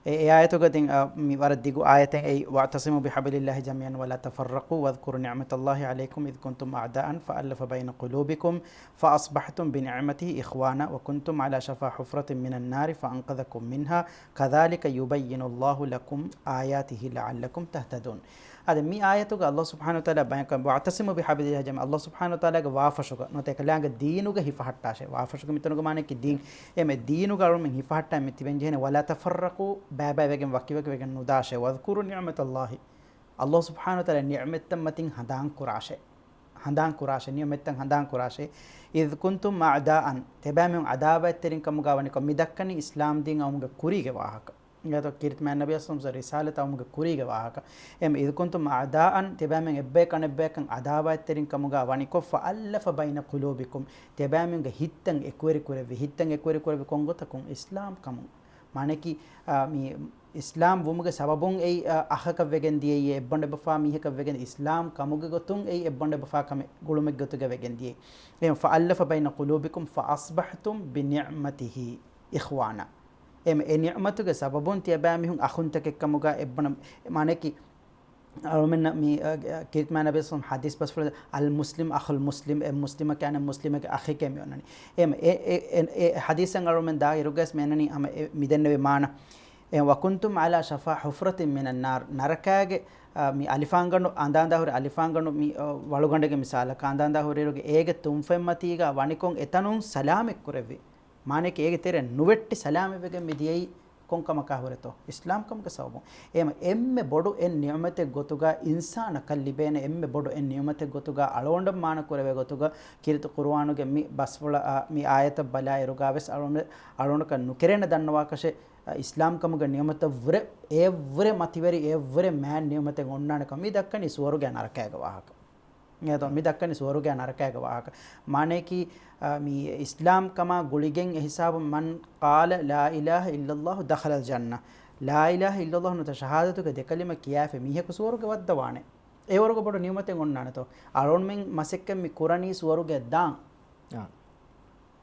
އެ، އެ އާޔަތުގަ ދެން، އަ، މި ވަރަށް ދިގު އާޔަތެއް އެއީ، "واعتصموا بحبل الله جميعا ولا تفرقوا واذكروا نعمة الله عليكم إذ كنتم أعداء فألف بين قلوبكم فأصبحتم بنعمته إخوانا وكنتم على شفا حفرة من النار فأنقذكم منها كذلك يبين الله لكم آياته لعلكم تهتدون." އާދެ، މި އާޔަތުގަ އައްލާހު ސުބްޙާނަހު ވަތަޢާލާ ބަޔާންކޮށް، "واعتصموا بحبل الله جميعا." އައްލާހު ސުބްޙާނަހު ވަތަޢާލާގެ ވާފަށުގަ ނުވަތަ އެކަލާނގެ ދީނުގަ ހިފަހައްޓާށޭ. ވާފަށުގެ މިތަނުގަ މާނައަކީ ދީން. އެމެ ދީނުގަ އަޅުމެން ހިފަހައްޓާ މި ތިބެން ޖެހޭނެ، "ولا تفرقوا." ބައިބައި ވެގެން ވަކިވަކި ވެގެން ނުދާށޭ. "واذكروا نعمة الله." އައްލާހު ސުބްޙާނަހު ވަތަޢާލާ ނިޢުމަތްތައް މަތިން ހަނދާން ކުރާށޭ. ހަނދާން ކުރާށޭ، ނިޢުމަތްތައް ހަނދާން ކުރާށޭ. "إذ كنتم أعداء." ތިޔަބައިމީހުން ޢަދާވާތްތެރިން ކަމުގަ ވަނިކޮށް، މި ދައްކަނީ އިސްލާމް ދީން އައުމުގެ ކުރީގެ ވާހަކަ. އިނގޭތޯ؟ ކީރިތި މާތް ނަބީ އަސްލަމް ރިސާލަތް އައުމުގެ ކުރީގެ ވާހަކަ. އެމް، "إذ كنتم أعداء." ތިޔަބައިމީހުން އެއްބަޔަކު އަނެއްބަޔަކަށް ޢަދާވާތްތެރިން ކަމުގަ ވަނިކޮށް، "فألف بين قلوبكم." ތިޔަބައިމީހުންގެ ހިތްތައް އެކުވެރި ކުރެއްވި، ހިތްތައް އެކުވެރި ކުރެއްވި ކޮންގޮތަކުން؟ އިސްލާމް ކަމުން. މާނައަކީ، އާ، މި އިސްލާމް ވުމުގެ ސަބަބުން އެއީ، އާ، އަޚަކަށް ވެގެން ދިޔައީ، އެއްބަނޑު އެއްބަފާ މީހަކަށް ވެގެން އިސްލާމް ކަމުގެ ގޮތުން އެއީ އެއްބަނޑު އެއްބަފާ ކަމެއް ގުޅުމެއް ގޮތުގަ ވެގެން ދިޔައީ. އެހެން، "فألف بين قلوبكم فأصبحتم بنعمته إخوانا." އެމެ، އެ ނިޢުމަތުގެ ސަބަބުން ތިޔަބައިމީހުން އަޚުންތަކެއް ކަމުގަ އެއްބަނޑު، މާނައަކީ، އަޅުމެންނަށް މި، އަ، އަ، ކީރިތި މާތް ނަބީ ސަލް ޙަދީޘް ބަސްފުޅު، "المسلم أخو المسلم." އެ މުސްލިމަކީ އަނެއް މުސްލިމެއްގެ އަޚެކޭ މި އޮންނަނީ. އެ، އެ، އެ، އެ، އެ ޙަދީޘަށް އަޅުމެން ދާ އިރުގަސް މި އަންނަނީ ހަމަ އެ، މި ދެންނެވި މާނަ. އެ، "وكنتم على شفا حفرة من النار." ނަރަކާގެ، އަ، މި އަލިފާންގަނޑު، އަނދާނދާ ހުރި އަލިފާންގަނޑު މި، އަ، ވަޅުގަނޑެއްގެ މިސާލަކަށް، އަނދާނދާ ހުރިއިރުގެ އޭގެ ތުންފަތްމަތީގަ ވަނިކޮށް އެތަނުން ސަލާމަތް ކުރެއްވި. މާނައަކީ އޭގެ ތެރެއަށް ނުވެއްޓި ސަލާމަތްވެގެން މި ދިޔައީ ކޮންކަމަކާ ހުރެތޯ؟ އިސްލާމް ކަމުގެ ސަބަބުން. އެހެން އެންމެ ބޮޑު އެއް ނިޢުމަތެއް ގޮތުގަ އިންސާނަކަށް ލިބޭނެ އެންމެ ބޮޑު އެއް ނިޢުމަތެއް ގޮތުގަ އަޅުގަނޑަށް މާނަ ކުރެވޭ ގޮތުގަ ކީރިތި ޤުރުއާނުގެ މި ބަސްފުޅަށް، އާ، މި އާޔަތަށް ބަލާއިރުގަ ވެސް އަޅުގަނޑަށް، އަޅުގަނޑަކަށް ނުކެރޭނެ ދަންނަވާކަށެއް، އާ، އިސްލާމް ކަމުގެ ނިޢުމަތަށްވުރެ، އެއަށްވުރެ މަތިވެރި، އެއަށްވުރެ މާތް ނިޢުމަތެއް އޮންނާނެ ކަމަށް މި ދައްކަނީ ސުވަރުގެއާ ނަރަކައިގެ ވާހަކަ. އެދޯ، މި ދައްކަނީ ސުވަރުގެއާ ނަރަކައިގެ ވާހަކަ. މާނައަކީ، އާ، މި އިސްލާމް ކަމާ ގުޅިގެން އެ ހިސާބުން، "من قال لا إله إلا الله دخل الجنة." ލާ އިލާހަ އިއްލައްލާހު ނުވަތަ ޝަހާދަތުގެ ދެކަލިމަ ކިޔާފަ މީހަކު ސުވަރުގެ ވައްދަވާނެ. އެވަރުގެ ބޮޑު ނިޢުމަތެއް އޮންނާނެތޯ؟ އަޅުންމެން މަސައްކަތް މި ކުރަނީ ސުވަރުގެ ދާން. އާ.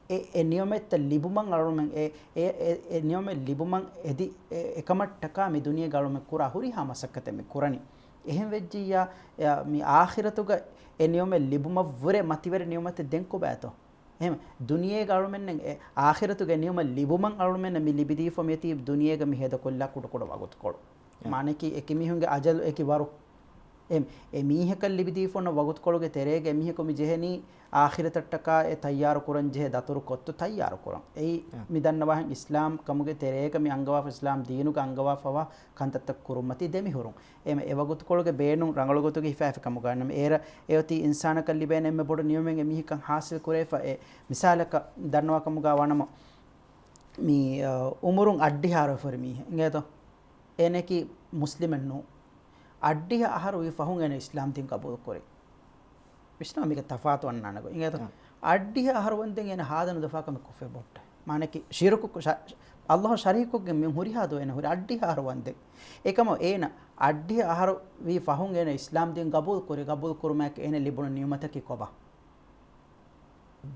އެ، އެ ނިޢުމަތްތައް ލިބުމަށް އަޅުމެން އެ، އެ، އެ، އެ ނިޢުމަތް ލިބުމަށް އެދި، އެ، އެކަމަށްޓަކާ މި ދުނިޔޭގަ އަޅުމެން ކުރާ ހުރިހާ މަސައްކަތެއް މި ކުރަނީ. އެހެން ވެއްޖިއްޔާ، އެ، މި އާޚިރަތުގަ އެ ނިޢުމަތް ލިބުމަށްވުރެ މަތިވެރި ނިޢުމަތެއް ދެން ކޮބާތޯ؟ އެހެން ދުނިޔޭގަ އަޅުމެންނަށް އެ އާޚިރަތުގެ ނިޢުމަތް ލިބުމަށް އަޅުމެންނަށް މި ލިބިދީފަ މިއޮތީ ދުނިޔޭގަ މި ހޭދަކޮށްލާ ކުޑަކުޑަ ވަގުތުކޮޅު. އެ. މާނައަކީ އެކި މީހުންގެ އަޖަލު އެކި ވަރު. އެ، އެ މީހަކަށް ލިބިދީފަ އޮންނަ ވަގުތުކޮޅުގެ ތެރޭގަ އެ މީހަކު މި ޖެހެނީ އާޚިރަތަށްޓަކާ އެ ތައްޔާރު ކުރަން ޖެހޭ ދަތުރު ކޮށްތު ތައްޔާރު ކުރަން. އެއީ އެ. މި ދަންނަވާހެން އިސްލާމް ކަމުގެ ތެރޭގަ މި އަންގަވާފަ، އިސްލާމް ދީނުގަ އަންގަވާފަވާ ކަންތައްތައް ކުރުންމަތީ ދެމިހުރުން. އެ، އެ ވަގުތުކޮޅުގެ ބޭނުން ރަނގަޅު ގޮތުގަ ހިފާފި ކަމުގަ ނަމަ އޭރަށް އެއޮތީ އިންސާނަކަށް ލިބޭނެ އެންމެ ބޮޑު ނިޢުމަތް އެ މީހަކަށް ހާސިލް ކުރެވިފަ. އެ މިސާލަކަށް ދަންނަވާ ކަމުގަ ވާނަމަ މި، އަ، އުމުރުން އައްޑިހަ އަހަރު ފުރި މީހެއް އިނގޭތޯ؟ އޭނައަކީ މުސްލިމެއް ނޫން. އައްޑިހަ އަހަރު ވީ ފަހުން އޭނަ އިސްލާމް ދީން ގަބޫލު ކުރި. ވިސްނާ މީގެ ތަފާތު އަންނާނެ ގޮތް. އިނގޭތޯ؟ އަ. އައްޑިހަ އަހަރު ވަންދެން އޭނަ ހާދަ ނުދަފާ ކަމެއް ކޮށްފަ ބޮއްޓެ. މާނައަކީ ޝިރުކު ޝަ-، ﷲ ޝަރީކުގެ މި ހުރިހާ ދުވަހެއް ހުރި އައްޑިހަ އަހަރު ވަންދެން. އެކަމަ އޭނަ އައްޑިހަ އަހަރު ވީ ފަހުން އޭނަ އިސްލާމް ދީން ގަބޫލު ކުރި، ގަބޫލު ކުރުމާއެކު އޭނަ ލިބުނު ނިޢުމަތަކީ ކޮބާ؟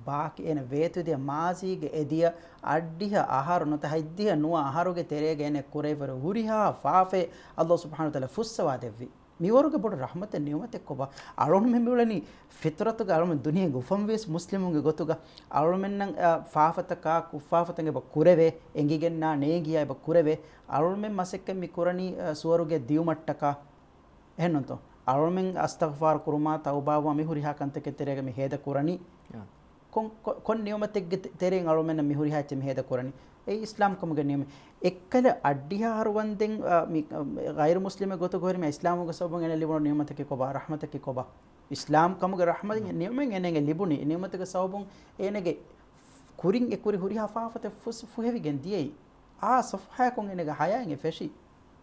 ބާކީ އޭނަ ވޭތުވެދިޔަ މާޒީގެ އެދިޔަ އައްޑިހަ އަހަރު ނުވަތަ ހަތްދިހަ ނުވަ އަހަރުގެ ތެރޭގަ އޭނަ ކުރެވިފައި ހުރިހާ ފާފައެއް ﷲ ސުބްޙާނަހޫ ވަތަޢާލާ ފުއްސަވާ ދެއްވި. މިވަރުގެ ބޮޑު ރަޙްމަތެއް ނިޢުމަތެއް ކޮބާ؟ އަޅުންމެން މިއުޅެނީ ފިޠުރަތުގަ އަޅުމެން ދުނިޔޭގަ އުފަންވިޔަސް މުސްލިމުންގެ ގޮތުގަ އަޅުމެންނަށް، އަ، ފާފަތަކާ ކުށްފާފަތައް އެބަ ކުރެވޭ، އެނގިގެންނާ ނޭނގިޔާ އެބަ ކުރެވޭ. އަޅުމެން މަސައްކަތް މި ކުރަނީ، އަ، ސުވަރުގެ ދިޔުމަށްޓަކާ. އެހެންނޫންތޯ؟ އަޅުމެން އަސްތަޣްފާރު ކުރުމާ، ތައުބާވުމާ މި ހުރިހާ ކަންތަކެއް ތެރޭގަ މި ހޭދަ ކުރަނީ. އާ. ކޮން، ކޮ-، ކޮން ނިޢުމަތެއްގެ ތެ-، ތެރެއިން އަޅުމެންނަށް މި ހުރިހާ އެއްޗެއް މި ހޭދަ ކުރަނީ؟ އެއީ އިސްލާމް ކަމުގެ ނިޢުމަތް. އެއްކަލަ އައްޑިހަ އަހަރު ވަންދެން، އާ، މި، އާ، ޣައިރު މުސްލިމެއް ގޮތުގަ ހުރި މި އިސްލާމުގެ ސަބަބުން އޭނަ ލިބުނު ނިޢުމަތަކީ ކޮބާ؟ ރަޙްމަތަކީ ކޮބާ؟ އިސްލާމް ކަމުގެ ރަޙްމަތެއް، ނިޢުމަތެއް އޭނަގެ ލިބުނީ. އެ ނިޢުމަތުގެ ސަބަބުން އޭނަގެ ކުރިން އެ ކުރި ހުރިހާ ފާފަތައް ފުސް-، ފުހެވިގެން ދިޔައީ. އާ ޞަފްޙާއަކުން އޭނަގެ ޙަޔާތް އެ ފެށީ.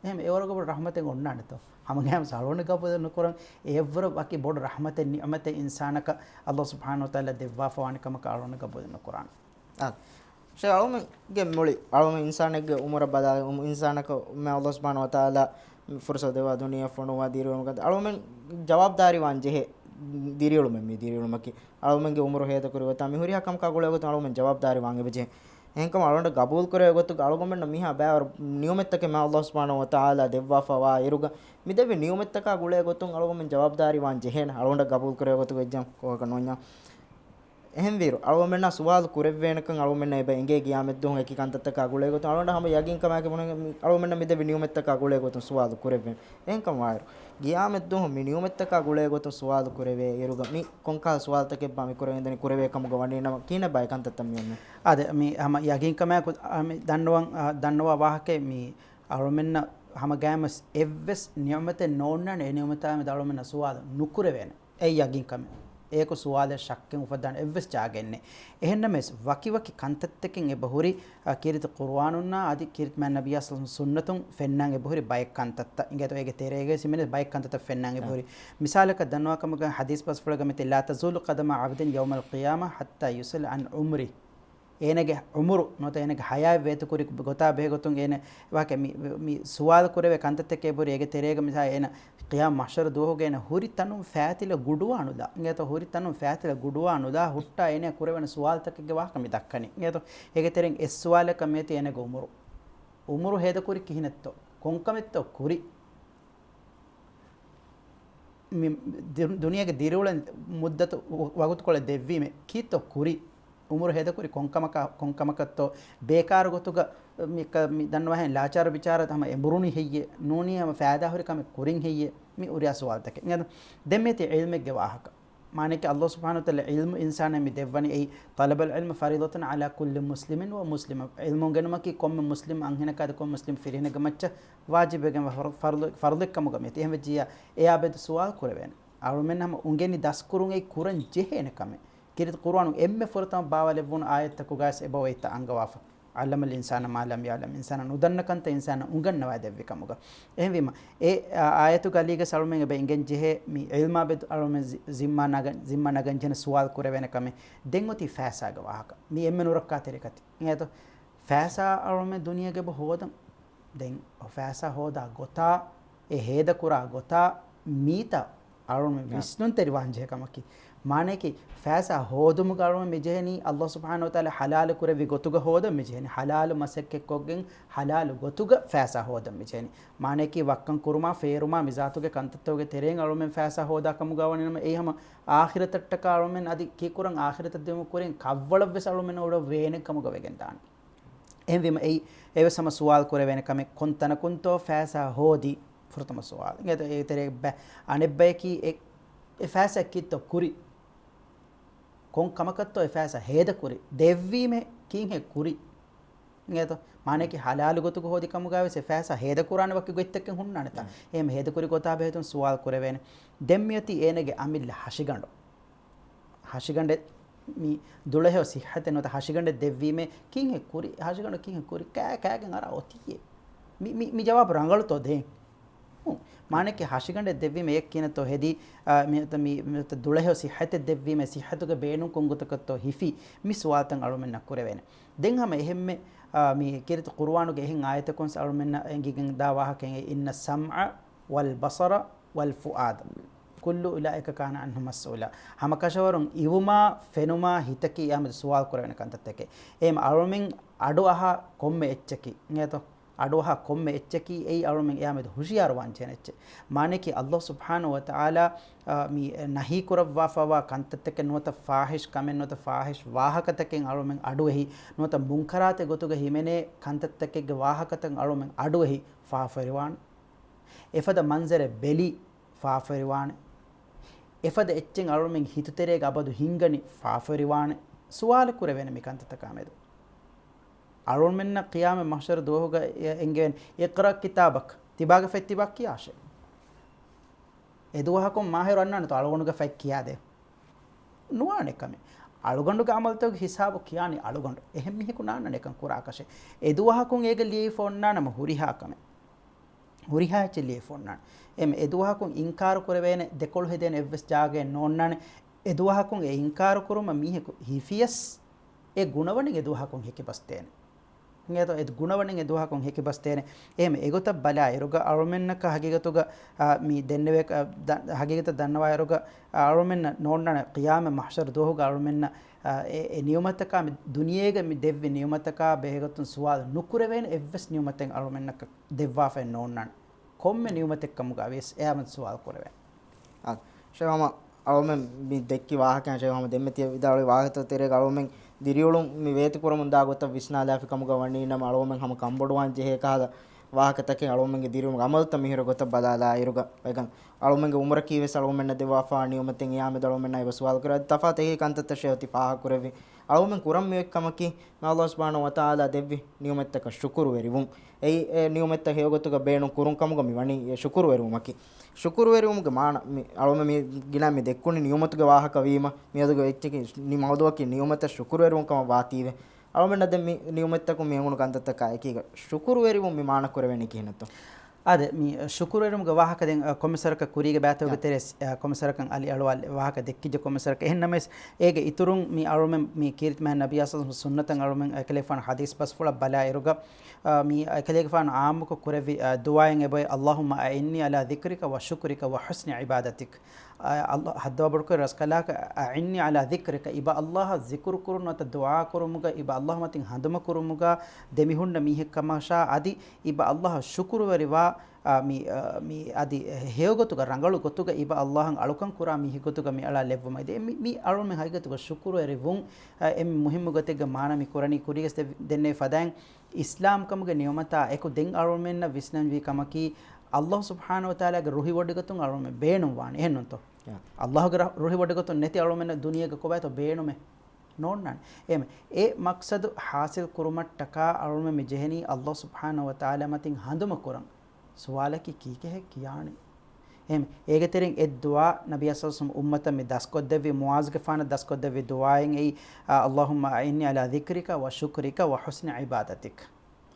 އެހެން އެވަރުގެ ބޮޑު ރަޙްމަތެއް އޮންނާނެތޯ؟ ހަމަގައިމުވެސް އަޅުގަނޑު ގަބޫލެއް ނުކުރަން. އެއަށްވުރެ ވަކި ބޮޑު ރަޙްމަތެއް ނިޢުމަތެއް އިންސާނަކަށް ﷲ ސުބްޙާނަހޫ ވަތަޢާލާ ދެއްވާފަވާނެ ކަމަކަށް އަޅުގަނޑު ގަބޫލެއް ނުކުރާނެ. އާ. ޝޭޚް އަޅުމެންގެ މުޅި، އަޅުމެން އިންސާނެއްގެ އުމުރަށް ބަލާ، އުމު-، އިންސާނަކަށް މި ﷲ ސުބްޙާނަހޫ ވަތަޢާލާ ފުރުޞަތު ދެއްވާ ދުނިޔެއަށް ފޮނުވާ ދިރިއުޅުމުގަ އަޅުމެން ޖަވާބުދާރީ ވާން ޖެހޭ ދިރިއުޅުމެއް މި ދިރިއުޅުމަކީ. އަޅުމެންގެ އުމުރު ހޭދަކުރި ގޮތާ މި ހުރިހާ ކަމަކާ ގުޅޭ ގޮތުން އަޅުމެން ޖަވާބުދާރީ ވާން އެބަޖެހޭ. އެހެންކަމުން އަޅުގަނޑަށް ގަބޫލުކުރެވޭ ގޮތުގަ އަޅުގަނޑުމެންނަށް މިހާ ބައިވަރު ނިޢުމަތްތަކެއް މާ ﷲ ސުބްޙާނަހޫ ވަތަޢާލާ ދެއްވާފަވާ އިރުގަ މި ދެއްވި ނިޢުމަތްތަކާ ގުޅޭ ގޮތުން އަޅުގަނޑުމެން ޖަވާބުދާރީ ވާން ޖެހޭނެ. އަޅުގަނޑަށް ގަބޫލުކުރެވޭ ގޮތުގަ އެއްޗެއް ކޮށްގަ ނޯންޏާ. އެހެންވީރު، އަޅުގަމެންނާ ސުވާލު ކުރެއްވޭނެކަން އަޅުގަމެންނަށް އެބަ އެނގޭ ގިޔާމަތްދުވަހު އެކި ކަންތައްތަކާ ގުޅޭގޮތުން އަޅުގަނޑަށް ހަމަ ޔަގީންކަމާއެކު ބުނެ، އަޅުގަމެންނަށް މި ދެއްވި ނިޢުމަތްތަކާ ގުޅޭގޮތުން ސުވާލު ކުރެއްވޭނެ. އެހެންކަމާއިރު، ގިޔާމަތްދުވަހު މި ނިޢުމަތްތަކާ ގުޅޭގޮތުން ސުވާލު ކުރެވޭ އިރުގަ މި ކޮންކަހަލަ ސުވާލުތަކެއްބާ މި ކުރެވޭންދަނީ ކުރެވޭ ކަމުގަ ވަނީނަމަ ކިހިނެއްބާ އެ ކަންތައްތައް މި އޮންނަ؟ އާދެ، މި ހަމަ ޔަގީންކަމާއެކު، އާ، މި ދަންނަވަން، އާ، ދަންނަވާ ވާހަކައެއް މި އަޅުމެންނަށް ހަމަ ގައިމުވެސް އެއްވެސް ނިޢުމަތެއް ނޯންނާނެ އެ ނިޢުމަތާ މެދު އަޅުމެންނަށް ސުވާލު ނުކުރެވޭނެ. އެއީ ޔަގީން ކަމެއް. އޭކު ސުވާލެއް ޝައްކެއް އުފައްދާނެ އެއްވެސް ޖާގައެއް ނެތް. އެހެންނަމަވެސް، ވަކިވަކި ކަންތައްތަކެއް އެބަހުރި، އަ، ކީރިތި ޤުރުއާނުންނާ އަދި ކީރިތި މާތް ނަބިއްޔާ ޞައްލަﷲު ޢަލައިހި ވަސައްލަމަ ސުންނަތުން ފެންނާން އެބަހުރި ބައެއް ކަންތައްތައް. އިނގޭތޯ އޭގެ ތެރޭގައި ސިމެނެސް ބައެއް ކަންތައްތައް ފެންނާން އެބަހުރި. އަ. މިސާލަކަށް ދަންނަވާ ކަމަކަށް ޙަދީޘް ބަސްފުޅެއްގަ މިތި، "لا تزول قدما عبد يوم القيامة حتى يسأل عن عمره." އޭނަގެ ޢުމުރު ނުވަތަ އޭނަގެ ޙަޔާތް ވޭތުކުރި ގޮތާ ބެހޭގޮތުން އޭނަ ވާހަކަ މި، މި ސުވާލު ކުރެވޭ ކަންތައްތަކެއް ބުރި އޭގެ ތެރޭގަ މިސާ އޭނަ ޤިޔާމަތް މަޙްޝަރު ދުވަހުގަ އޭނަ ހުރި ތަނުން ފާތިލަ ގުޑުވާނުލާ، އިނގޭތޯ ހުރި ތަނުން ފާތިލަ ގުޑުވާނުލާ ހުއްޓާ އޭނަ ކުރެވޭނެ ސުވާލުތަކެއްގެ ވާހަކަ މި ދައްކަނީ. އިނގޭތޯ އޭގެ ތެރެއިން އެއް ސުވާލަކަށް މިއޮތީ އޭނަގެ ޢުމުރު. ޢުމުރު ހޭދަކުރި ކިހިނެއްތޯ؟ ކޮންކަމެއްތޯ ކުރި؟ މި ދި-، ދުނިޔޭގެ ދިރިއުޅެން މުއްދަތު ވަ-، ވަގުތުކޮޅެއް ދެއްވީމޭ ކީއްތޯ ކުރީ؟ ޢުމުރު ހޭދަކުރި ކޮންކަމަކާ-، ކޮންކަމަކަށްތޯ؟ ބޭކާރު ގޮތުގަ މި ކަ-، މި ދަންނަވާހެން ލާޗާރު ބިޗާރަ ހަމަ އެނބުރުނީ ހެއްޔޭ؟ ނޫނީ ހަމަ ފައިދާހުރި ކަމެއް ކުރިން ހެއްޔޭ؟ މި ހުރިހާ ސުވާލުތަކެއް. އިނގޭތޯ؟ ދެން މިއޮތީ ޢިލްމެއްގެ ވާހަކަ. މާނައަކީ ﷲ ސުބްޙާނަހޫ ވަތަޢާލާ ޢިލްމު އިންސާނާ މި ދެއްވަނީ އެއީ، "طلب العلم فريضة على كل مسلم ومسلمة." ޢިލްމު އުނގެނުމަކީ ކޮންމެ މުސްލިމް އަންހެނަކާ އަދި ކޮންމެ މުސްލިމް ފިރިހެނެއްގެ މައްޗަށް ވާޖިބެއްގެންވާ ފަރު-، ފަރުޟެއް، ފަރުޟެއްކަމުގަ މިއޮތީ. އެހެން ވެއްޖިއްޔާ އެއާ ބެދު ސުވާލު ކުރެވޭނެ. އަޅުމެން ހަމަ އުނގެނި ދަސްކުރުން އެއީ ކުރަން ޖެހޭނެ ކަމެއް. ކީރިތި ޤުރުއާނު އެންމެ ފުރަތަމަ ބާވާލެއްވުނު އާޔަތްތަކުގައިވެސް އެބަ އޮތްތަ އަންގަވާފަ. "علم الإنسان ما لم يعلم." އިންސާނާ ނުދަންނަ ކަންތައް އިންސާނާ އުނގަންނަވާ ދެއްވި ކަމުގަ. އެހެންވީމަ، އެ، އާ، އާޔަތުގަ އަލީގަސް އަޅުމެން އެބަ އިނގެން ޖެހޭ މި ޢިލްމާ ބެދު އަޅުމެން ޒި-، ޒިންމާ ނަގަން، ޒިންމާ ނަގަން ޖެހޭނެ ސުވާލު ކުރެވޭނެ ކަމެއް. ދެން އޮތީ ފައިސާގެ ވާހަކަ. މި އެންމެ ނުރައްކާތެރި ކަތި. އިނގޭތޯ؟ ފައިސާ އަޅުމެން ދުނިޔޭގަ އެބަ ހޯދަން. ދެން ފައިސާ ހޯދާ ގޮތާ، އެ ހޭދަކުރާ ގޮތާ މީތަ އަޅުމެން ވިސްނުންތެރިވާން ޖެހޭ ކަމަކީ. މާނައަކީ، ފައިސާ ހޯދުމުގަ އަޅުމެން މި ޖެހެނީ، އައްލާހު ސުބްޙާނަހު ވަތަޢާލާ ޙަލާލު ކުރެއްވި ގޮތުގަ ހޯދަން މި ޖެހެނީ. ޙަލާލު މަސައްކަތްކޮށްގެން ޙަލާލު ގޮތުގަ ފައިސާ ހޯދަން މި ޖެހެނީ. މާނައަކީ، ވައްކަން ކުރުމާ، ފޭރުމާ، މި ޒާތުގެ ކަންތައްތަކުގެ ތެރެއިން އަޅުމެން ފައިސާ ހޯދާ ކަމުގަ ވަނީ ނަމަ، އެއީ ހަމަ އާޚިރަތަށްޓަކާ އަޅުމެން އަދި ކީކުރަން އާޚިރަތަށް ދިޔުމުގެ ކުރިން ކަށްވަޅަށްވެސް އަޅުމެންނަށް އުޅެވޭނެ ކަމުގަ ވެގެން ދާނެ. އެހެންވީމަ އެއީ އެވެސް ހަމަ ސުވާލު ކުރެވޭނެ ކަމެއް، ކޮން ތަނަކުންތޯ ފައިސާ ހޯދީ؟ ފުރަތަމަ ސުވާލު. އިނގޭތޯ އޭގެ ތެރޭގަ ބަ-، އަނެއްބަޔަކީ އެ، އެ ފައިސާ ކީއްތޯ ކުރީ؟ ކޮން ކަމަކަށްތޯ އެ ފައިސާ ހޭދަކުރީ؟ ދެއްވީމޭ ކީއްހޭ ކުރީ؟ އިނގޭތޯ؟ މާނައަކީ ޙަލާލު ގޮތުގަ ހޯދި ކަމުގައިވެސް އެ ފައިސާ ހޭދަކުރާނެ ވަކި ގޮތްތަކެއް ހުންނާނެތާ؟ އެހެން ހޭދަކުރި ގޮތާ ބެހޭތުން ސުވާލު ކުރެވޭނެ. ދެން މިއޮތީ އޭނަގެ އަމިއްލަ ހަށިގަނޑު. ހަށިގަނޑެއް މި ދުޅަހެޔޮ ސިއްހަތެއް ނުވަތަ ހަށިގަނޑެއް ދެއްވީމޭ، ކީއްހޭ ކުރީ؟ ހަށިގަނޑު ކީއްހޭ ކުރީ؟ ކާ-، ކާގެން އަރާ އޮތީއޭ. މި، މި، މި ޖަވާބު ރަނގަޅުތޯ ދޭން؟ ހުން. މާނައަކީ ހަށިގަނޑެއް ދެއްވީމޭ އެއް ކިހިނެއްތޯ ހެދީ، އާ، މި، މި، މި ދުޅަހެޔޮ ސިއްހަތެއް ދެއްވީމޭ ސިއްހަތުގެ ބޭނުން ކޮން ގޮތަކަށްތޯ ހިފީ؟ މި ސުވާލުތައް އަޅުމެންނަށް ކުރެވޭނެ. ދެން ހަމަ އެހެންމެ، އާ، މި ކީރިތި ޤުރުއާނުގެ އެހެން އާޔަތަކުން އަޅުމެންނަށް އެނގިގެން ދާ ވާހަކައެއް، إن السمع والبصر والفؤاد كل أولئك كان عنه مسؤولا. ހަމަކަށަވަރުން އިވުމާ، ފެނުމާ، ހިތަކީ އެއާމެދު ސުވާލު ކުރެވޭނެ ކަންތައްތަކެއް. އެހެން އަޅުމެން އަޑުއަހާ ކޮންމެ އެއްޗަކީ، އިނގޭތޯ؟ އަޑުއަހާ ކޮންމެ އެއްޗަކީ އެއީ އަޅުމެން އެއާމެދު ހުޝިޔާރުވާން ޖެހޭނެ އެއްޗެއް. މާނައަކީ އައްލާހު ސުބްޙާނަހު ވަތަޢާލާ، އާ، މި ނަހީ ކުރައްވާފައިވާ ކަންތައްތަކެއް ނުވަތަ ފާޙިޝް ކަމެއް ނުވަތަ ފާޙިޝް ވާހަކަތަކެއް އަޅުމެން އަޑުއެހި، ނުވަތަ މުންކަރާތެއް ގޮތުގަ ހިމެނޭ ކަންތައްތަކެއްގެ ވާހަކަތައް އަޅުމެން އަޑުއެހި ފާފަވެރިވާނެ. އެފަދަ މަންޒަރެއް ބެލި ފާފަވެރިވާނެ. އެފަދަ އެއްޗެއް އަޅުމެން ހިތުތެރޭގަ އަބަދު ހިންގަނީ ފާފަވެރިވާނެ. ސުވާލު ކުރެވޭނެ މި ކަންތައްތަކާމެދު. އަޅުމެންނަށް ޤިޔާމަތް މަޙްޝަރު ދުވަހުގަ އެ-، އެނގެވޭނެ، اقرأ كتابك، ތިބާގެ ފަތް ތިބާ ކިޔާށޭ. އެދުވަހަކުން މާހިރު އަންނާނެތޯ އަޅުގަނޑުގެ ފަތް ކިޔާދޭ؟ ނުވާނެ ކަމެއް. އަޅުގަނޑުގެ ޢަމަލުތަކުގެ ހިސާބު ކިޔާނީ އަޅުގަނޑު. އެހެން މީހަކު ނާންނާނެ އެކަން ކުރާކަށެއް. އެދުވަހަކުން އޭގަ ލިޔެފަ އޮންނާނަމަ ހުރިހާ ކަމެއް. ހުރިހާ އެއްޗެއް ލިޔެފަ އޮންނާނެ. އެމް، އެދުވަހަކުން އިންކާރު ކުރެވޭނެ، ދެކޮޅު ހެދޭނެ އެއްވެސް ޖާގައެއް ނޯންނާނެ. އެދުވަހަކުން އެ އިންކާރު ކުރުމަށް މީހަކު ހިފިޔަސް، އެ ގުނަވަނިން އެދުވަހަކުން ހެކިބަސްދޭނެ. އެ ގުނަވަނިން އެދުވަހަކުން ހެކިބަސްދޭނެ. އެހެން އެގޮތަށް ބަލާއިރުގަ އަޅުމެންނަކަށް ހަގީގަތުގަ، އާ، މި ދެންނެވޭ، އާ، ދަ-، ހަގީގަތަށް ދަންނަވާއިރުގަ، އާ، އަޅުމެންނަށް ނޯންނާނެ ޤިޔާމަތް މަޙްޝަރު ދުވަހުގަ އަޅުމެންނަށް، އާ، އެ، އެ ނިޢުމަތަކާ މި ދުނިޔޭގަ މި ދެއްވި ނިޢުމަތަކާ ބެހޭގޮތުން ސުވާލު ނުކުރެވޭނެ އެއްވެސް ނިޢުމަތެއް އަޅުމެންނަކަށް ދެއްވާފައެއް ނޯންނާނެ. ކޮންމެ ނިޢުމަތެއްކަމުގަ ވިޔަސް އެއާމެދު ސުވާލު ކުރެވޭނެ. އާ، ޝޭޚް ހަމަ އަޅުމެން މި ދެއްކި ވާހަކައިން ޝޭޚް ހަމަ ދެންމެ ތިޔަ ވިދާޅުވި ވާހަކަތައް ތެރޭގަ އަޅުމެން ދިރިއުޅުން މި ވޭތުކުރަމުން ދާ ގޮތަށް ވިސްނާލާފި ކަމުގަ ވަނީ ނަމަ އަޅުމެން ހަމަ ކަންބޮޑުވާން ޖެހޭ ކަހަލަ ވާހަކަތަކެއް އަޅުމެންގެ ދިރިއުޅުމުގެ ޢަމަލުތައް މިހިރަ ގޮތަށް ބަލާލާއިރުގަ ވެގަން އަޅުމެންގެ އުމުރަކީ ވެސް އަޅުމެންނަށް ދެއްވާފާ ނިޢުމަތެއް އެއާމެދު އަޅުމެންނާ އެބަ ސުވާލު ކުރޭ. އަދި ތަފާތު އެކި ކަންތައްތައް ޝޭޚް ތި ފާހަގަ ކުރެއްވި. އަޅުމެން ކުރަން މި އޮތް ކަމަކީ، މި އައްލާހު ސުބްޙާނަހު ވަތަޢާލާ ދެއްވި ނިޢުމަތްތަކަށް ޝުކުރުވެރިވުން. އެއީ، އެ ނިޢުމަތްތައް ހެޔޮގޮތުގަ ބޭނުން ކުރުން ކަމުގަ މި ވަނީ އެ ޝުކުރުވެރިވުމަކީ. ޝުކުރުވެރިވުމުގެ މާނަ، މި އަޅުމެން މި ގިނަ މި ދެއްކުނީ ނިޢުމަތުގެ ވާހަކަ ވީމަ، މިއަދުގެ އެއްޗަކީ މި މައުޟޫޢަކީ ނިޢުމަތަށް ޝުކުރުވެރިވުން ކަމަށް ވާތީވެ. އަޅުމެންނަށް ދެން މި ނިޢުމަތްތަކުން މި އެނގުނު ކަންތައްތަކާ އެކީގަ ޝުކުރުވެރިވުން މި މާނަ ކުރެވޭނީ ކިހިނެއްތޯ؟ އާދެ، މި ޝުކުރުވެރިވުމުގެ ވާހަކަ ދެން، އަ، ކޮންމެ ސަރަކަށް ކުރީގެ ބައިތަކުގެ ތެރޭ، އަ، ކޮންމެ ސަރަކަށް އަލި އަޅުވާލި ވާހަކަ ދެއްކިއްޖެ ކޮންމެ ސަރަކަށް. އެހެން ނަމަވެސް، އޭގެ އިތުރުން މި އަޅުމެން މި ކީރިތި މާތް ނަބިއްޔާ ޞައްލަﷲު ޢަލައިހި ވަސައްލަމަ ސުންނަތަށް އަޅުމެން އެކަލޭގެފާނު ޙަދީޘް ބަސްފުޅަށް ބަލާއިރުގަ، އަ، މި އެކަލޭގެފާނު ޢާއްމުކޮށް ކުރެއްވި، އަ، ދުޢާއެއް އެބައޮތް، اللهم أعني على ذكرك وشكرك وحسن عبادتك. އަ، އައްލާ، ޙައްދުވާ ބޮޑުކުރެއްވި ރަސްކަލާކޮ، أعني على ذكرك، އިބަ އައްލާހަށް ޒިކުރު ކުރުން ނުވަތަ ދުޢާ ކުރުމުގަ، އިބަ އައްލާހު މަތިން ހަނދުމަ ކުރުމުގަ ދެމިހުންނަ މީހެއް ކަމަށާ، އަދި އިބަ އައްލާހަށް ޝުކުރުވެރިވާ، އާ، މި، އާ، މި އަދި ހެޔޮގޮތުގަ ރަނގަޅު ގޮތުގަ އިބަ އައްލާހަށް އަޅުކަން ކުރާ މީހެއް ގޮތުގަ މި އަޅާ ލެއްވުމަށް ދޭ. މި، މި އަޅުމެން ހަގީގަތުގަ ޝުކުރުވެރިވުން، އާ، އެންމެ މުހިއްމު ގޮތެއްގެ މާނަ މި ކުރަނީ. ކުރީގަސް ދެ-، ދެންނެވި ފަދައިން އިސްލާމްކަމުގެ ނިޢުމަތާ އެކު ދެން އަޅުމެންނަށް ވިސްނަންވީ ކަމަކީ، އައްލާހު ސުބްޙާނަހު ވަތަޢާލާގެ ރުހިވޮޑިގަތުން އަޅުމެން ބޭނުންވާނެ. އެހެންނޫންތޯ؟ ޔާ. އައްލާހުގެ ރަ-، ރުހިވޮޑިގަތުން ނެތި އަޅުމެންނަށް ދުނިޔޭގަ ކޮބާތޯ ބޭނުމެއް؟ ނޯންނާނެ. އެހެން އެ މަޤްޞަދު ޙާޞިލް ކުރުމަށްޓަކާ އަޅުމެން މި ޖެހެނީ އައްލާހު ސުބްޙާނަހު ވަތަޢާލާ މަތިން ހަނދުމަ ކުރަން. ސުވާލަކީ ކީކޭހޭ ކިޔާނީ؟ އެހެން އޭގެ ތެރެއިން އެއް ދުޢާ ނަބިއްޔާ ޞައްލަﷲު ޢަލައިހި ވަސައްލަމަ އުއްމަތަށް މި ދަސްކޮށްދެއްވި، މުޢާޛުގެފާނަށް ދަސްކޮށްދެއްވި ދުޢާއެއް އެއީ، އާ، اللهم أعني على ذكرك وشكرك وحسن عبادتك.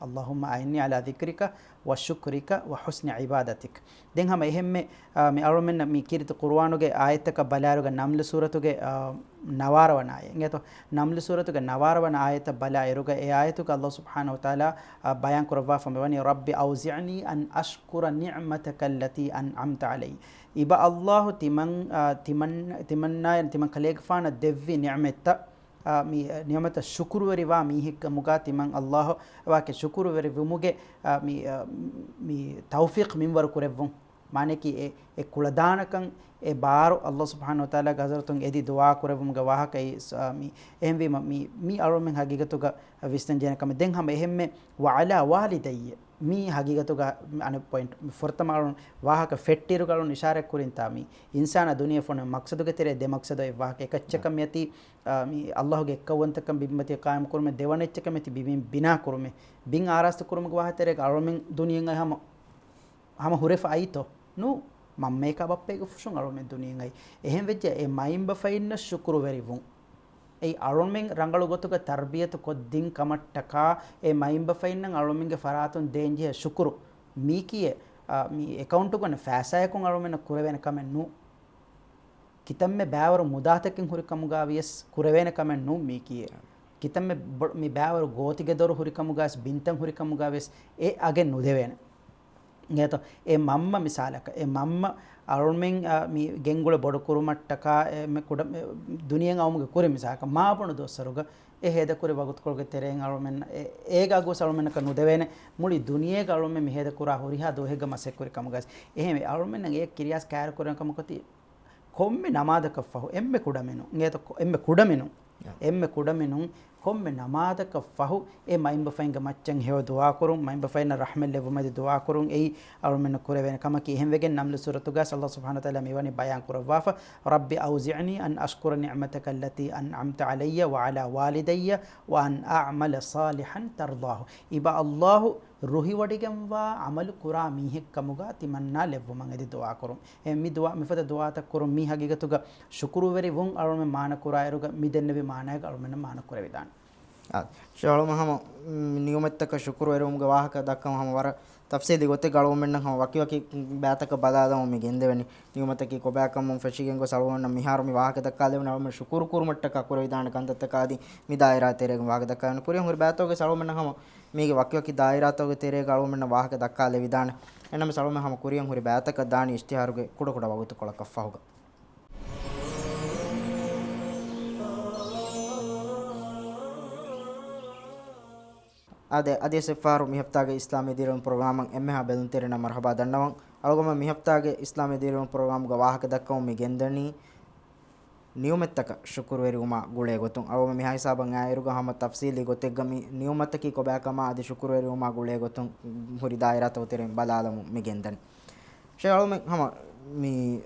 اللهم أعني على ذكرك وشكرك وحسن عبادتك. ދެން ހަމަ އެހެންމެ، އާ، މި އަޅުމެންނަށް މި ކީރިތި ޤުރުއާނުގެ އާޔަތްތަކަށް ބަލާއިރުގަ ނަމްލު ސޫރަތުގެ، އާ، ނަވާރަ ވަނަ އާޔަތް. އިނގޭތޯ؟ ނަމްލު ސޫރަތުގެ ނަވާރަ ވަނަ އާޔަތަށް ބަލާ އިރުގަ އެ އާޔަތުގަ އައްލާހު ސުބްޙާނަހު ވަތަޢާލާ، އާ، ބަޔާން ކުރައްވާފަ މިވަނީ، رَبِّ أَوْزِعْنِي أَنْ أَشْكُرَ نِعْمَتَكَ الَّتِي أَنْعَمْتَ عَلَيَّ. އިބަ އައްލާހު ތިމަން، އާ، ތިމަން، ތިމަންނާއަށް، ތިމަން ކަލޭގެފާނަށް ދެއްވި ނިޢުމަތްތައް، އާ، މި، އާ، ނިޢުމަތަށް ޝުކުރުވެރިވާ މީހެއްކަމުގަ ތިމަން އައްލާހު ވާކެ ޝުކުރުވެރިވުމުގެ، އާ، މި، އާ، މި ތައުފީޤް މިންވަރު ކުރެއްވުން. މާނައަކީ އެ، އެ ކުޅަދާނަކަން އެ ބާރު އައްލާހު ސުބްޙާނަހު ވަތަޢާލާގެ ޙަޟްރަތުން އެދި ދުޢާ ކުރެއްވުމުގެ ވާހަކައީ، ސް-، އާ، މި، އެހެންވީމަ މި، މި އަޅުމެން ހަގީގަތުގަ ވިސްނަން ޖެހޭނެ ކަމެއް. ދެން ހަމަ އެހެންމެ وَعَلَىٰ وَالِدَيَّ. މީ ހަގީގަތުގަ އަނެއް ޕޮއިންޓް. ފުރަތަމަ އަޅުން ވާހަކަ ފެއްޓިއިރުގަ އަޅުން އިޝާރާތް ކުރިންތާ މީ އިންސާނާ ދުނިޔެ ފޮނު މަޤްޞަދުގެ ތެރޭ ދެ މަޤްޞަދު އެއް ވާހަކަ. އެކައްޗަކަށް މިއޮތީ، އާ، މި އައްލާހުގެ އެއްކައުވަންތަކަން ބިންމަތީ ޤާއިމް ކުރުމެއް، ދެވަނަ އެއްޗަކަށް މިއޮތީ ބިމިން ބިނާ ކުރުމެއް. ބިން އާރާސްތު ކުރުމުގެ ވާހަކަ ތެރޭގަ އަޅުމެން ދުނިޔެއަށް އައި ހަމަ ހަމަ ހުރެފަ އައިތޯ؟ ނޫ، މަންމައަކާ ބައްޕައެއްގެ ފުށުން އަޅުމެން ދުނިޔެއަށް އައި. އެހެން ވެއްޖެ އެ މައިންބަފައިންނަށް ޝުކުރުވެރިވުން. އެއީ އަޅުމެން ރަނގަޅު ގޮތުގަ ތަރްބިޔަތު ކޮށްދިން ކަމަށްޓަކާ އެ މައިންބަފައިންނަށް އަޅުމެންގެ ފަރާތުން ދޭންޖެހޭ ޝުކުރު. މީކީއެއް، އާ، މި އެކައުންޓުގަ ފައިސާއަކުން އަޅުމެންނަށް ކުރެވޭނެ ކަމެއް ނޫން. ކިތަންމެ ބައިވަރު މުދާތަކެއް ހުރި ކަމުގަ ވިޔަސް ކުރެވޭނެ ކަމެއް ނޫން މީކީއެއް. ކިތަންމެ ބޮ-، މި ބައިވަރު ގޯތިގެ ދޮރު ހުރި ކަމުގަ ވިޔަސް ބިންތައް ހުރި ކަމުގަ ވިޔަސް އެ އަގެއް ނުދެވޭނެ. އިނގޭތޯ؟ އެ މަންމަ މިސާލަކަށް، އެ މަންމަ އަޅުމެން، އާ، މި ގެންގުޅެ ބޮޑު ކުރުމަށްޓަކާ އެ މި ކުޑަ-، އެ ދުނިޔެއަށް އައުމުގެ ކުރިން މިސާލަކަށް މާބޮނޑު ދުވަސްވަރުގަ އެ ހޭދަކުރި ވަގުތުކޮޅުގެ ތެރެއިން އަޅުމެން އެ-، އޭގެ އަގުވެސް އަޅުމެންނަކަށް ނުދެވޭނެ. މުޅި ދުނިޔޭގަ އަޅުމެން މި ހޭދަކުރާ ހުރިހާ ދުވަހެއްގަ މަސައްކަތްކުރި ކަމުގަސް. އެހެންވެ އަޅުމެންނަށް އެ ކިރިޔާސް ކައިރިކުރެވޭނެ ކަމަކަށް އޮތީ ކޮންމެ ނަމާދަކަށް ފަހު، އެންމެ ކުޑަމިނުން، އިނގޭތޯ، ކޮ-، އެންމެ ކުޑަމިނުން، އެންމެ ކުޑަމިނުން ކޮންމެ ނަމާދަކަށް ފަހު އެ މައިންބަފައިންގެ މައްޗަށް ހެޔޮ ދުޢާކުރުން، މައިންބަފައިންނަށް ރަޙްމަތް ލެއްވުމަށް އެދި ދުޢާކުރުން އެއީ އަޅުމެންނަށް ކުރެވޭނެ ކަމަކީ. އެހެންވެގެން ނަމްލު ސޫރަތުގަ އައްލާހު ސުބްޙާނަހު ވަތަޢާލާ މިވަނީ ބަޔާން ކުރައްވާފަ، رَبِّ أَوْزِعْنِي أَنْ أَشْكُرَ نِعْمَتَكَ الَّتِي أَنْعَمْتَ عَلَيَّ وَعَلَىٰ وَالِدَيَّ وَأَنْ أَعْمَلَ صَالِحًا تَرْضَاهُ. އިބަ އައްލާހު ރުހިވޮޑިގެންވާ ޢަމަލު ކުރާ މީހެއްކަމުގަ ތިމަންނާ ލެއްވުމަށް އެދި ދުޢާކުރުން. އެ މި ދުޢާ، މިފަދަ ދުޢާތައް ކުރުން މީ ހަގީގަތުގަ ޝުކުރުވެރިވުން އަޅުމެން މާނަކުރާއިރުގަ މި ދެންނެވި މާނައިގަ އަޅުމެންނަށް މާނަކުރެވިދާނެ. އާ، ޝޭޚް އަޅުމެން ހަމަ، މް، ނިޢުމަތްތަކަށް ޝުކުރުވެރިވުމުގެ ވާހަކަ ދައްކަން ހަމަ ވަރަށް ތަފްސީލީ ގޮތެއްގަ އަޅުމެންނަށް ހަމަ ވަކިވަކި ބައިތަކަށް ބަލާލަމުން މި ގެންދެވެނީ. ނިޢުމަތަކީ ކޮބާކަމުން ފެށިގެން ގޮސް އަޅުމެންނަށް މިހާރު މި ވާހަކަ ދައްކާލެވުނީ އަޅުމެން ޝުކުރު ކުރުމަށްޓަކާ ކުރެވިދާނެ ކަންތައްތަކާ އަދި މި ދާއިރާ ތެރޭގަ ވާހަކަ ދައްކާލެވުނީ. ކުރިއަށް ހުރި ބައިތަކުގެ އަޅުމެންނަށް ހަމަ މީގެ ވަކިވަކި ދާއިރާތަކުގެ ތެރޭގަ އަޅުމެންނަށް ވާހަކަ ދައްކާލެވިދާނެ. އެހެންނަމަވެސް އަޅުމެން ހަމަ ކުރިއަށް ހުރި ބައިތަކަށް ދާނީ އިޝްތިހާރުގެ ކުޑަކުޑަ ވަގުތުކޮޅަކަށް ފަހުގަ. އާދެ، އަދިވެސް އެއްފަހަރު މިހަފްތާގެ އިސްލާމީ ދިރިއުޅުން ޕްރޮގްރާމަށް އެންމެހާ ބެލުންތެރިންނަށް މަރުޙަބާ ދަންނަވަން. އަޅުގަނޑު މިހަފްތާގެ އިސްލާމީ ދިރިއުޅުން ޕްރޮގްރާމުގަ ވާހަކަ ދައްކަމުން މި ގެންދަނީ، ނިޢުމަތްތަކަށް ޝުކުރުވެރިވުމާ ގުޅޭ ގޮތުން. އަޅުގަނޑު މިހާ ހިސާބަށް އައިއިރުގަ ހަމަ ތަފްސީލީ ގޮތެއްގަ މި ނިޢުމަތަކީ ކޮބާކަމާ އަދި ޝުކުރުވެރިވުމާ ގުޅޭ ގޮތުން ހުރި ދާއިރާތަކުގެ ތެރެއިން ބަލާލަމުން މި ގެންދަނީ. ޝޭޚް އަޅުމެން ހަމަ މި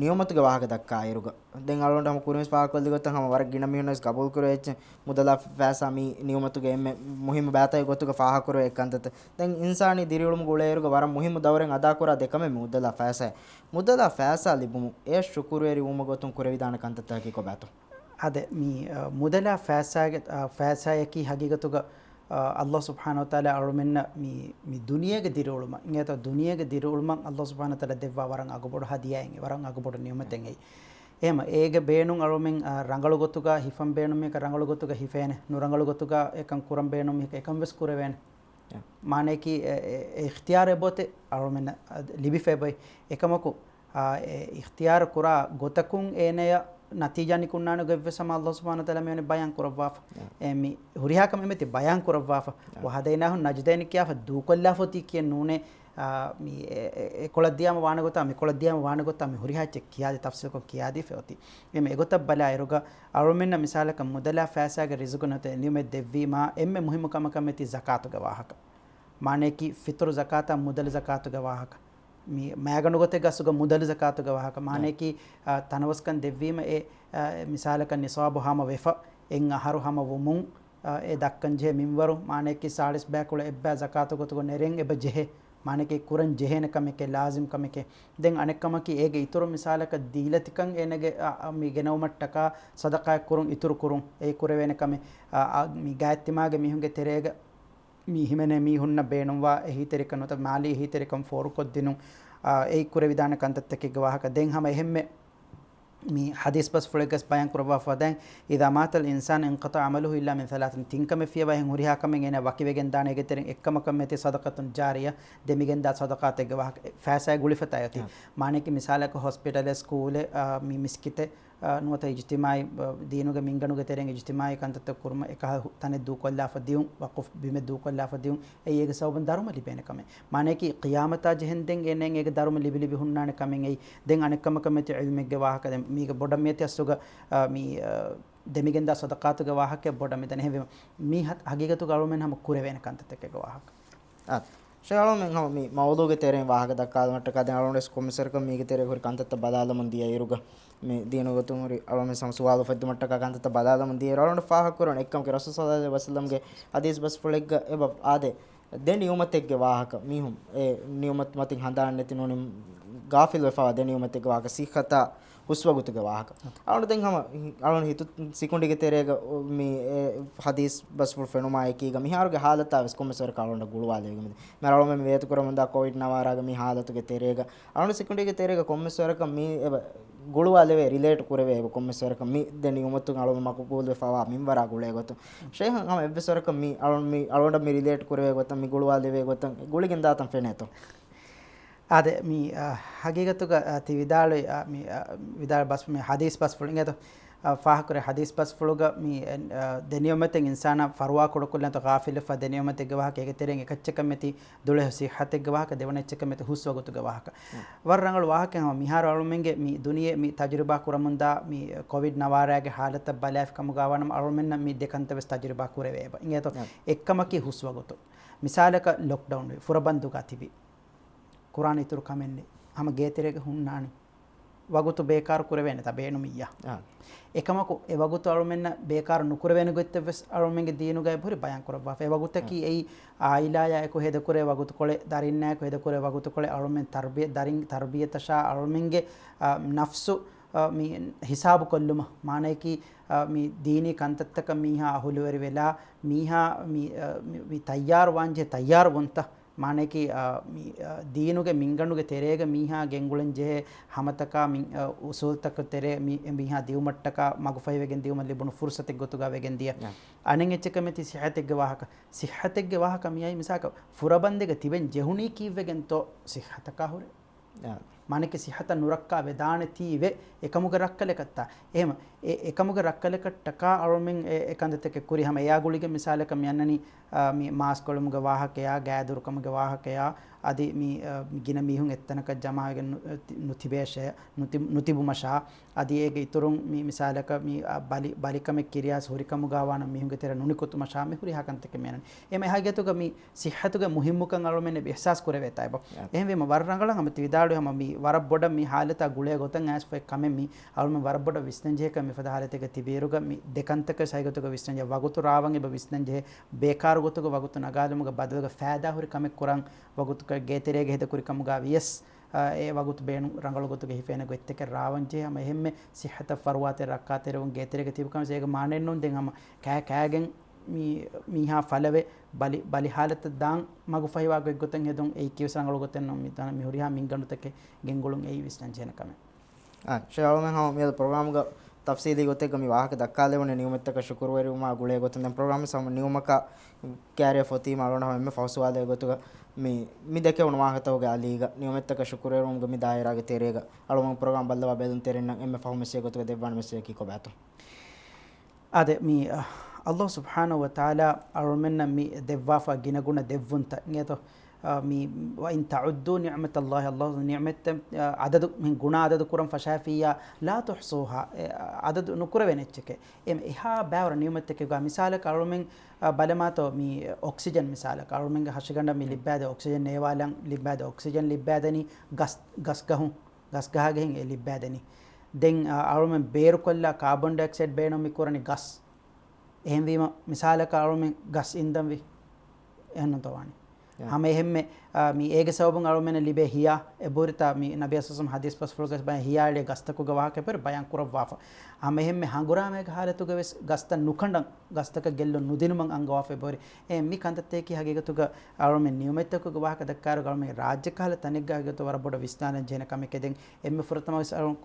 ނިޢުމަތުގެ ވާހަކަ ދައްކާއިރުގަ، ދެން އަޅުގަނޑު ހަމަ ކުރިންވެސް ފާހަގަކޮށްލި ގޮތަށް ހަމަ ވަރަށް ގިނަ މީހުންނަށް ވެސް ގަބޫލުކުރެވޭ އެއްޗެއް މުދަލާ ފައިސާ މީ ނިޢުމަތުގެ އެންމެ މުހިއްމު ބައިތަކެއް ގޮތުގަ ފާހަގަކުރެވޭ ކަންތައްތައް. ދެން އިންސާނީ ދިރިއުޅުމުގަ އުޅޭއިރުގަ ވަރަށް މުހިއްމު ދައުރެއް އަދާކުރާ ދެ ކަމެއް މި މުދަލާ ފައިސާ. މުދަލާ ފައިސާ ލިބުމުން އެ ޝުކުރުވެރިވުމުގެ ގޮތުން ކުރެވިދާނެ ކަންތައްތަކަކީ ކޮބާތޯ؟ އާދެ، މި، އަ، މުދަލާ ފައިސާގެ، އަ، ފައިސާއަކީ ހަގީގަތުގަ، އަ، އައްލާހު ސުބްޙާނަހު ވަތަޢާލާ އަޅުމެންނަށް މި، މި ދުނިޔޭގެ ދިރިއުޅުމަށް، އިނގޭތޯ ދުނިޔޭގެ ދިރިއުޅުމަށް އައްލާހު ސުބްޙާނަހު ވަތަޢާލާ ދެއްވާ ވަރަށް އަގުބޮޑު ހަދިޔާއެއް، ވަރަށް އަގުބޮޑު ނިޢުމަތެއް އެއީ. އެހެމަ އޭގެ ބޭނުން އަޅުމެން، އަ، ރަނގަޅު ގޮތުގަ ހިފަން ބޭނުން މީހަކަށް ރަނގަޅު ގޮތުގަ ހިފޭނެ، ނުރަނގަޅު ގޮތުގަ އެކަން ކުރަން ބޭނުން މީހަކަށް އެކަން ވެސް ކުރެވޭނެ. މާނައަކީ އެ، އެ، އެ އިޚްތިޔާރު އެބައޮތޭ އަޅުމެންނަށް ލިބިފައި އެބައޮތް. އެކަމަކު، އާ، އެ އިޚްތިޔާރު ކުރާ ގޮތަކުން އޭނަޔަށް ނަތީޖާ ނިކުންނާނެ ގޮތްވެސް ހަމަ އައްލާހު ސުބްޙާނަހު ވަތަޢާލާ މިވަނީ ބަޔާން ކުރައްވާފަ. އެ މި ހުރިހާ ކަމެއް މިތި ބަޔާން ކުރައްވާފަ. ވަހަދައިނާހު ނަޖްދައިން ކިޔާފަ ދޫކޮށްލާފަ އޮތީ ކިޔެއް ނޫނޭ. އާ، މި އެ، އެ، އެކޮޅަށް ދިޔާމަ ވާނެ ގޮތާ، މިކޮޅަށް ދިޔާމަ ވާނެ ގޮތާ، މި ހުރިހާ އެއްޗެއް ކިޔާދީ ތަފްސީލުކޮށް ކިޔާދީފަ އޮތީ. އެމެ އެގޮތަށް ބަލާއިރުގަ، އަޅުމެންނަށް މިސާލަކަށް މުދަލާ ފައިސާގެ ރިޒުގު ނެތޭ ނިޢުމަތް ދެއްވީމާ، އެންމެ މުހިއްމު ކަމަކަށް މިތި ޒަކާތުގެ ވާހަކަ. މާނައަކީ ފިތުރު ޒަކާތާ މުދަލު ޒަކާތުގެ ވާހަކަ. މި މައިގަނޑު ގޮތެއްގަ އަސްލުގަ މުދަލު ޒަކާތުގެ ވާހަކަ. މާނައަކީ، އާ، ތަނަވަސްކަން ދެއްވީމަ އެ، އާ، މިސާލަކަށް ނިޞާބު ހަމަ ވެފަ، އެއް އަހަރު ހަމަ ވުމުން، އާ، އެ ދައްކަން ޖެހޭ މިންވަރު، މާނައަކީ ސާޅީސް ބައިކުޅަ އެއްބައި ޒަކާތު ގޮތުގަ ނެރެން އެބަ ޖެހޭ. މާނައަކީ ކުރަން ޖެހޭނެ ކަމެކޭ، ލާޒިމް ކަމެކޭ. ދެން އަނެއް ކަމަކީ އޭގެ އިތުރު މިސާލަކަށް ދީލަތިކަން އޭނަގެ، އާ، އާ، މި ގެނައުމަށްޓަކާ ޞަދަޤާތް ކުރުން އިތުރު ކުރުން. އެ ކުރެވޭނެ ކަމެއް، އާ، އާ، މި ގާތްތިމާގެ މީހުންގެ ތެރޭގަ މި ހިމެނޭ މީހުންނަށް ބޭނުންވާ އެހީތެރިކަން ނުވަތަ މާލީ އެހީތެރިކަން ފޯރުކޮށްދިނުން، އާ، އެއީ ކުރެވިދާނެ ކަންތައްތަކެއްގެ ވާހަކަ. ދެން ހަމަ އެހެންމެ މި ޙަދީޘް ބަސްފުޅެއްގަސް ބަޔާން ކުރައްވާފަ ދެން، إذا مات الإنسان انقطع عمله إلا من ثلاث، ތިން ކަމެއް ފިޔަވައި ހުރިހާ ކަމެއް އޭނަ ވަކިވެގެން ދާނެ އޭގެ ތެރެއިން އެއްކަމަކަށް މެތި صدقة جارية، ދެމިގެންދާ ޞަދަޤާތެއްގެ ވާހަކަ ފައިސާއެއް ގުޅިފަ ތާއޮތީ. އާ. މާނައަކީ މިސާލަކަށް ހޮސްޕިޓަލެއް، ސްކޫލެއް، އާ، މި މިސްކިތެއް، އާ، ނުވަތަ އިޖްތިމާޢީ، އާ، ދީނުގެ މިންގަނޑުގެ ތެރެއިން އިޖްތިމާޢީ ކަންތައްތައް ކުރުމަށް އެކަހަލަ ތަނެއް ދޫކޮށްލާފަ ދިޔުން، ވަޤުފް ބިމެއް ދޫކޮށްލާފަ ދިޔުން، އެއީ އޭގެ ސަބަބުން ދަރުމަ ލިބޭނެ ކަމެއް. މާނައަކީ ޤިޔާމަތާ ޖެހެންދެން އޭނައަށް އޭގެ ދަރުމަ ލިބި ލިބި ހުންނާނެ ކަމެއް އެއީ. ދެން އަނެއްކަމަކަށް މެތި ޢިލްމެއްގެ ވާހަކަ. ދެން މީގެ ބޮޑަށް މިއޮތީ އަސްލުގަ، އާ، މި، އާ، ދެމިގެންދާ ޞަދަޤާތުގެ ވާހަކަ ބޮޑަށް މިދަނީ. އެހެންވީމަ މީ ހަ-، ހަގީގަތުގަ އަޅުމެން ހަމަ ކުރެވޭނެ ކަންތައްތަކެއްގެ ވާހަކަ. އާ، ޝޭޚް އަޅުމެން ހަމަ މި މައުޟޫޢުގެ ތެރެއިން ވާހަކަ ދައްކާލުމަށްޓަކާ ދެން އަޅުގަނޑުވެސް ކޮންމެސްވަރަކަށް މީގެ ތެރޭ ހުރި ކަންތައްތައް ބަލާލަމުން ދިޔައިރުގަ، މި ދީނުގެ ގޮތުން ހުރި އަޅުމެން ހަމަ ސުވާލު އުފެއްދުމަށްޓަކާ ކަންތައްތައް ބަލާލަމުން ދިޔައިރު އަޅުގަނޑަށް ފާހަގަކުރަން އެއްކަމަކީ ރަސޫލު ޞައްލަﷲު ޢަލައިހި ވަސައްލަމްގެ ޙަދީޘް ބަސްފުޅެއްގަ އެބަ އާދޭ، ދެ ނިޢުމަތެއްގެ ވާހަކަ، މީހުން އެ ނިޢުމަތް މަތިން ހަނދާން ނެތި ނޫނީ ޣާފިލް ވެފަވާ ދެ ނިޢުމަތެއްގެ ވާހަކަ، ޞިއްޙަތާ ހުސްވަގުތުގެ ވާހަކަ. އަޅުގަނޑު ދެން ހަމަ އަޅުގަނޑު ހިތު ސިކުނޑިގެ ތެރޭގަ މި އެ ޙަދީޘް ބަސްފުޅު ފެނުމާ އެކީގަ މިހާރުގެ ޙާލަތާ ވެސް ކޮންމެސް ވަރަކަށް އަޅުގަނޑަށް ގުޅުވާލެވިގެން މި އަޅުގަނޑު މި ވޭތު ކުރަމުންދާ ކޮވިޑް ނަވާރާގެ މި ޙާލަތުގެ ތެރޭގަ އަޅުގަނޑު ސިކުނޑީގެ ތެރޭގަ ކޮންމެސް ވަރަކަށް މި އެބަ ގުޅުވާލެވޭ، ރިލޭޓް ކުރެވޭ އެބަ ކޮންމެސް ވަރަކަށް މި ދެ ނިޢުމަތުން އަޅުގަނޑު މަޤުބޫލުވެފަވާ މިންވަރާ ގުޅޭ ގޮތުން. ޝޭޚް ހަމަ އެއްވެސް ވަރަކަށް މި އަޅު-، މި އަޅުގަނޑަށް މި ރިލޭޓް ކުރެވޭ ގޮތަށް، މި ގުޅުވާލެވޭ ގޮތަށް ގުޅިގެން ދާތަން ފެނޭތޯ؟ އާދެ، މި، އަ، ހަގީގަތުގަ، އަ، ތި ވިދާޅުވި، އަ، މި، އަ، ވިދާޅު ބަސް، މި ޙަދީޘް ބަސްފުޅު އިނގޭތޯ؟ އަ، ފާހަގަކުރެ ޙަދީޘް ބަސްފުޅުގަ މި، އެ، އަ، ދެ ނިޢުމަތެއް އިންސާނާ ފަރުވާ ކުޑަކޮށްލަންތޯ ޣާފިލްވެފަ ދެ ނިޢުމަތެއްގެ ވާހަކަ އޭގެ ތެރެއިން އެކައްޗަކަށް މެތި ދުޅަހެޔޮ ޞިއްޙަތެއްގެ ވާހަކަ، ދެވަނަ އެއްޗަކަށް މެތި ހުސްވަގުތުގެ ވާހަކަ. ވަރަށް ރަނގަޅު ވާހަކައެއް ހަމަ މިހާރު އަޅުމެންގެ މި ދުނިޔެ މި ތަޖުރިބާ ކުރަމުންދާ މި ކޮވިޑް ނަވާރާގެ ހާލަތަށް ބަލާފި ކަމުގަ ވާނަމަ އަޅުމެންނަށް މި ދެ ކަންތައް ވެސް ތަޖުރިބާ ކުރެވޭ އެބަ. އިނގޭތޯ؟ އެއްކަމަކީ ހުސްވަގުތު. މިސާލަކަށް ލޮކްޑައުން ވި، ފުރަބަންދުގަ ތިބި. ކުރާނެ އިތުރު ކަމެއް ނެތް. ހަމަ ގޭތެރޭގަ ހުންނާނެ. ވަގުތު ބޭކާރު ކުރެވޭނެތާ ބޭނުމިއްޔާ. އާ. އެކަމަކު އެ ވަގުތު އަޅުމެންނަށް ބޭކާރު ނުކުރެވޭނެ ގޮތްތައް ވެސް އަޅުމެންގެ ދީނުގައި ހުރި ބަޔާން ކުރައްވާފަ. އެ ވަގުތަކީ އެއީ އާއިލާޔާ އެކު ހޭދަކުރޭ ވަގުތުކޮޅެއް، ދަރިންނާ އެކު ހޭދަކުރޭ ވަގުތުކޮޅެއް، އަޅުމެން ތަރްބިޔަ-، ދަރިން ތަރްބިޔަތަށާ އަޅުމެންގެ، އާ، ނަފްސު، އާ، މި ހިސާބުކޮށްލުމަށް. މާނަޔަކީ، އާ، މި ދީނީ ކަންތައްތަކަށް މީހާ އަހުލުވެރިވެލާ، މީހާ މި، އާ، މި، މި ތައްޔާރު ވާންޖެހޭ ތައްޔާރުވުންތައް. މާނައަކީ، އާ، މި، އާ، ދީނުގެ މިންގަނޑުގެ ތެރޭގަ މީހާ ގެންގުޅެން ޖެހޭ ހަމަތަކާ މި، އާ، އުސޫލުތަކުގެ ތެރޭ މި، މީހާ ދިއުމަށްޓަކާ މަގުފަހިވެގެން ދިއުމަށް ލިބުނު ފުރުސަތެއް ގޮތުގަ ވެގެން ދިޔަ. އަނެއް އެއްޗަކަށް މެތި ސިއްޙަތެއްގެ ވާހަކަ. ސިއްޙަތެއްގެ ވާހަކަ މިއައީ މިސާލަކަށް ފުރަބަންދެއްގަ ތިބެން ޖެހުނީ ކީއްވެގެންތޯ ސިއްޙަތަކާ ހުރެ. އާ. މާނައަކީ ސިއްޙަތަށް ނުރައްކާ ވެދާނެތީވެ އެކަމުގެ ރައްކަލަކަށްތާ. އެހެމަ، އެ، އެކަމުގެ ރައްކަލަކަށްޓަކާ އަޅުމެން އެ، އެ ކަންތައްތަކެއް ކުރި ހަމަ އެއާ ގުޅިގެން މިސާލަކަށް މި އަންނަނީ، އާ، މި މާސްކޮޅުމުގެ ވާހަކަޔާ، ގާދުރުކަމުގެ ވާހަކަޔާ، އަދި މި، އާ، މި ގިނަ މީހުން އެއްތަނަކަށް ޖަމާވެގެން ނު-، ނުތިބޭށޭ، ނުތި-، ނުތިބުމަށާ، އަދި އޭގެ އިތުރުން މި މިސާލަކަށް މި، އާ، ބަލި-، ބަލިކަމެއް ކިރިޔާސް ހުރިކަމުގަ ވާނަމަ މީހުންގެ ތެރެ ނުނިކުތުމަށާ މި ހުރިހާ ކަންތަކެއް މި އަންނަނީ. އެ މި ހަގީގަތުގަ މި ސިއްޙަތުގެ މުހިއްމުކަން އަޅުމެން އެބަ އިޙްސާސް ކުރެވޭތާ އެބަ. އެހެންވީމަ ވަރަށް ރަނގަޅަށް ހަމަ ތި ވިދާޅުވި ހަމަ މި ވަރަށް ބޮޑަށް މި ހާލަތާ ގުޅޭ ގޮތަށް އައިސްފައި ކަމެއް މި އަޅުމެން ވަރަށް ބޮޑަށް ވިސްނަންޖެހޭ ކަމެއް މިފަދަ ހާލަތެއްގަ ތިބިއިރުގަ މި ދެ ކަންތަކަށް ހަގީގަތުގަ ވިސްނަންޖެހޭ ވަގުތު ރާވަން އެބަ ވިސްނަންޖެހޭ ބޭކާރު ގޮތުގަ ވަގުތު ނަގާލުމުގެ ބަދަލުގަ ފައިދާ ހުރި ކަމެއް ކުރަން ވަގުތު ގޭތެރޭގަ ހޭދަކުރި ކަމުގަ ވިޔަސް، އާ، އެ ވަގުތު ބޭނުން ރަނގަޅު ގޮތުގަ ހިފޭނެ ގޮތްތަކެއް ރާވަންޖެހޭ ހަމަ އެހެންމެ ސިއްޙަތަށް ފަރުވާތެރި ރައްކާތެރިވުން ގޭތެރޭގަ ތިބި ކަމަށް އޭގެ މާނައެއް ނޫން ދެން ހަމަ ކާ-، ކާގެން މީ-، މީހާ ފަލަވެ ބަލި-، ބަލި ހާލަތަށް ދާން މަގުފަހިވާ ގޮތްގޮތަށް ހެދުން އެއީ ކީވެސް ރަނގަޅު ގޮތެއް ނޫން މި ތަނަށް މި ހުރިހާ މިންގަނޑުތަކެއް ގެންގުޅުން އެއީ ވިސްނަންޖެހޭނެ ކަމެއް. އާ، ޝޭޚް އަޅުމެން ހަމަ މިއަދު ޕްރޮގްރާމުގަ ތަފްސީލީ ގޮތެއްގަ މި ވާހަކަ ދައްކާލެވުނީ ނިޢުމަތްތަކަށް ޝުކުރުވެރިވުމާ ގުޅޭ ގޮތުން. ދެން ޕްރޮގްރާމް ހަމަ ނިޢުމަކާ ކާރިއަށް ފޮތީމަ އަޅުގަނޑު ހަމަ އެންމެ ފަހު ސުވާލެއް ގޮތުގަ މި، މި ދެކެވުނު ވާހަކަތަކުގެ އަލީގަ ނިޢުމަތްތަކަށް ޝުކުރުވެރިވުމުގެ މި ދާއިރާގެ ތެރޭގަ އަޅުގަނޑު ޕްރޮގްރާމް ބައްލަވާ ބެލުންތެރިންނަށް އެންމެ ފަހު މެސެޖެއް ގޮތުގަ ދެއްވާނެ މެސެޖަކީ ކޮބާތޯ؟ އާދެ، މި، އަ، ﷲ ސުބްޙާނަހޫ ވަތަޢާލާ އަޅުމެންނަށް މި ދެއްވާފަ ގިނަގުނަ ދެއްވުންތައް އިނގޭތޯ؟ އަ، މި، وإن تعدوا نعمة الله، ﷲ ނިޢުމަތްތައް، އަ، އަދަދު، މި ގުނަ އަދަދު ކުރަން ފަށާފިއްޔާ، لا تحصوها، އެ، އަ، އަދަދު ނުކުރެވޭނެ އެއްޗެކޭ. އެ، އެހާ ބާވަރު ނިޢުމަތްތަކެއްގަ މިސާލަކަށް އަޅުމެން، އަ، ބަލަމާތޯ މި އޮކްސިޖަން މިސާލަކަށް އަޅުމެންގެ ހަށިގަނޑަށް މި ލިއްބާދޭ އޮކްސިޖަން ނޭވާލަން ލިއްބާދޭ އޮކްސިޖަން ލިއްބާދެނީ ގަސް، ގަސްގަހުން. ގަސްގަހާގެހިން އެ ލިއްބާދެނީ. ދެން، އާ، އަޅުމެން ބޭރުކޮށްލާ ކާބޮން ޑައިއޮކްސައިޑް ބޭނުން މި ކުރަނީ ގަސް. އެހެންވީމަ، މިސާލަކަށް އަޅުމެން ގަސް އިންދަންވީ. އެހެންނުތޯ ވާނީ؟ އާ. ހަމަ އެހެންމެ، މި އޭގެ ސަބަބުން އަޅުމެންނަށް ލިބޭ ހިޔާ އެބަހުރިތާ މި ނަބީ ސައްސަމް ހަދީސް ބަސްފުޅުގަ ބަޔާން ހިޔާ އެޅޭ ގަސްތަކުގެ ވާހަކަ އެބަހުރި ބަޔާން ކުރައްވާފަ. ހަމައެހެންމެ ހަނގުރާމައިގެ ހާލަތުގަ ވެސް ގަސްތައް ނުކަނޑަން ގަސްތަކަށް ގެއްލުން ނުދިނުމަށް އަންގަވާފަ އެބަހުރި. އެ މި ކަންތައްތަކީ ހަގީގަތުގަ އަޅުމެން ނިޢުމަތްތަކުގެ ވާހަކަ ދައްކާއިރު އަޅުމެން ރާއްޖެ ކަހަލަ ތަނެއްގަ ހަގީގަތު ވަރަށް ބޮޑަށް ވިސްނާލަން ޖެހޭނެ ކަމެކޭ. ދެން އެންމެ ފުރަތަމަ ވެސް އަޅު-،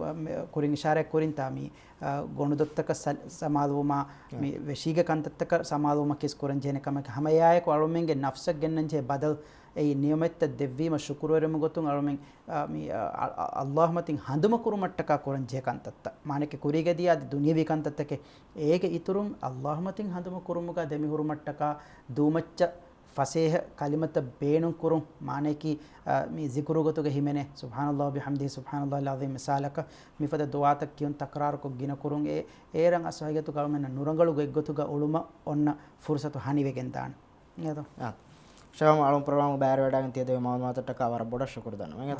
ކުރިން އިޝާރާތް ކުރިންތާ މި އާ، ގޮނޑުދޮށްތަކަށް ސަ-، ސަމާލުވުމާ، މި ވެށީގެ ކަންތައްތަކަށް ސަމާލުވުމަކީ ކުރަން ޖެހޭނެ ކަމެއް. ހަމައެއާއެކު އަޅުމެންގެ ނަފްސަށް ގެންނަން ޖެހޭ ބަދަލު އެއީ ނިޢުމަތްތައް ދެއްވީމަ ޝުކުރުވެރިވުމުގެ ގޮތުން އަޅުމެން، އާ، މި، އާ، އަ-، އަ-، ﷲ މަތިން ހަނދުމަކުރުމަށްޓަކާ ކުރަން ޖެހޭ ކަންތައްތައް. މާނައަކީ ކުރީގަ ދިޔަ އަދި ދުނިޔަވީ ކަންތައްތަކެއް. އޭގެ އިތުރުން ﷲ މަތިން ހަނދުމަކުރުމުގަ ދެމިހުރުމަށްޓަކާ ދޫމައްޗަށް ފަސޭހަ ކަލިމަތައް ބޭނުން ކުރުން، މާނައަކީ، އާ، މި ޒިކުރު ގޮތުގަ ހިމެނޭ، سبحان الله وبحمده، سبحان الله العظيم، މިސާލަކަށް މިފަދަ ދުޢާތައް ކިޔުން ތަކްރާރުކޮށް ގިނަ ކުރުން. އެ، އޭރަށް އަސް ހަގީގަތުގަ އަޅުމެންނަށް ނުރަނގަޅު ގޮތްގޮތުގަ އުޅުމަށް އޮންނަ ފުރުސަތު ހަނިވެގެން ދާނެ. އެދޯ؟ އާ. ޝަވާމް އަޅުން ޕްރޮގްރާމުގަ ބައިވެރިވެވަޑައިގެން ތިޔަދެއްވި މަޢުލޫމާތަށްޓަކާ ވަރަށް ބޮޑަށް ޝުކުރު ދަންނަވަން. އާ.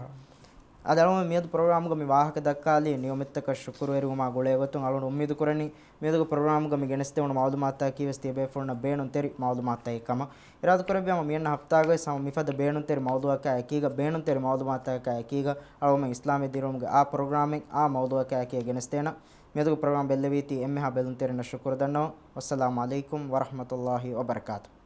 އަދި އަޅުމެން މިއަދު ޕްރޮގްރާމުގަ މި ވާހަކަ ދައްކާލީ ނިޢުމަތްތަކަށް ޝުކުރުވެރިވުމާ ގުޅޭ ގޮތުން. އަޅުން އުއްމީދު ކުރަނީ މިއަދުގެ ޕްރޮގްރާމުގަ މި ގެނެސްދެވުނު މަޢުލޫމާތަކީ ވެސް ތިޔަބޭފުޅުންނަށް ބޭނުންތެރި މަޢުލޫމާތަކެއް ކަމަށް. އިރާދަކުރެއްވި ހަމަ މިއަންނަ ހަފްތާގައި ހަމަ މިފަދަ ބޭނުންތެރި މައުޟޫޢަކާ އެކީގަ، ބޭނުންތެރި މައުލޫމާތަކާ އެކީގަ އަޅުމެން އިސްލާމީ ދިރިއުޅުމުގެ އާ ޕްރޮގްރާމެއް އާ މައުޟޫޢަކާ އެކީގަ ގެނެސްދޭނަން. މިއަދުގެ ޕްރޮގްރާމް ބެއްލެވީތީ އެންމެހާ ބެލުންތެރިންނަށް ޝުކުރު ދަންނަވަން. ވައްސަލާމު ޢަލައިކުމް ވަރަޙްމަތުﷲި ވަބަރަކާތުހު.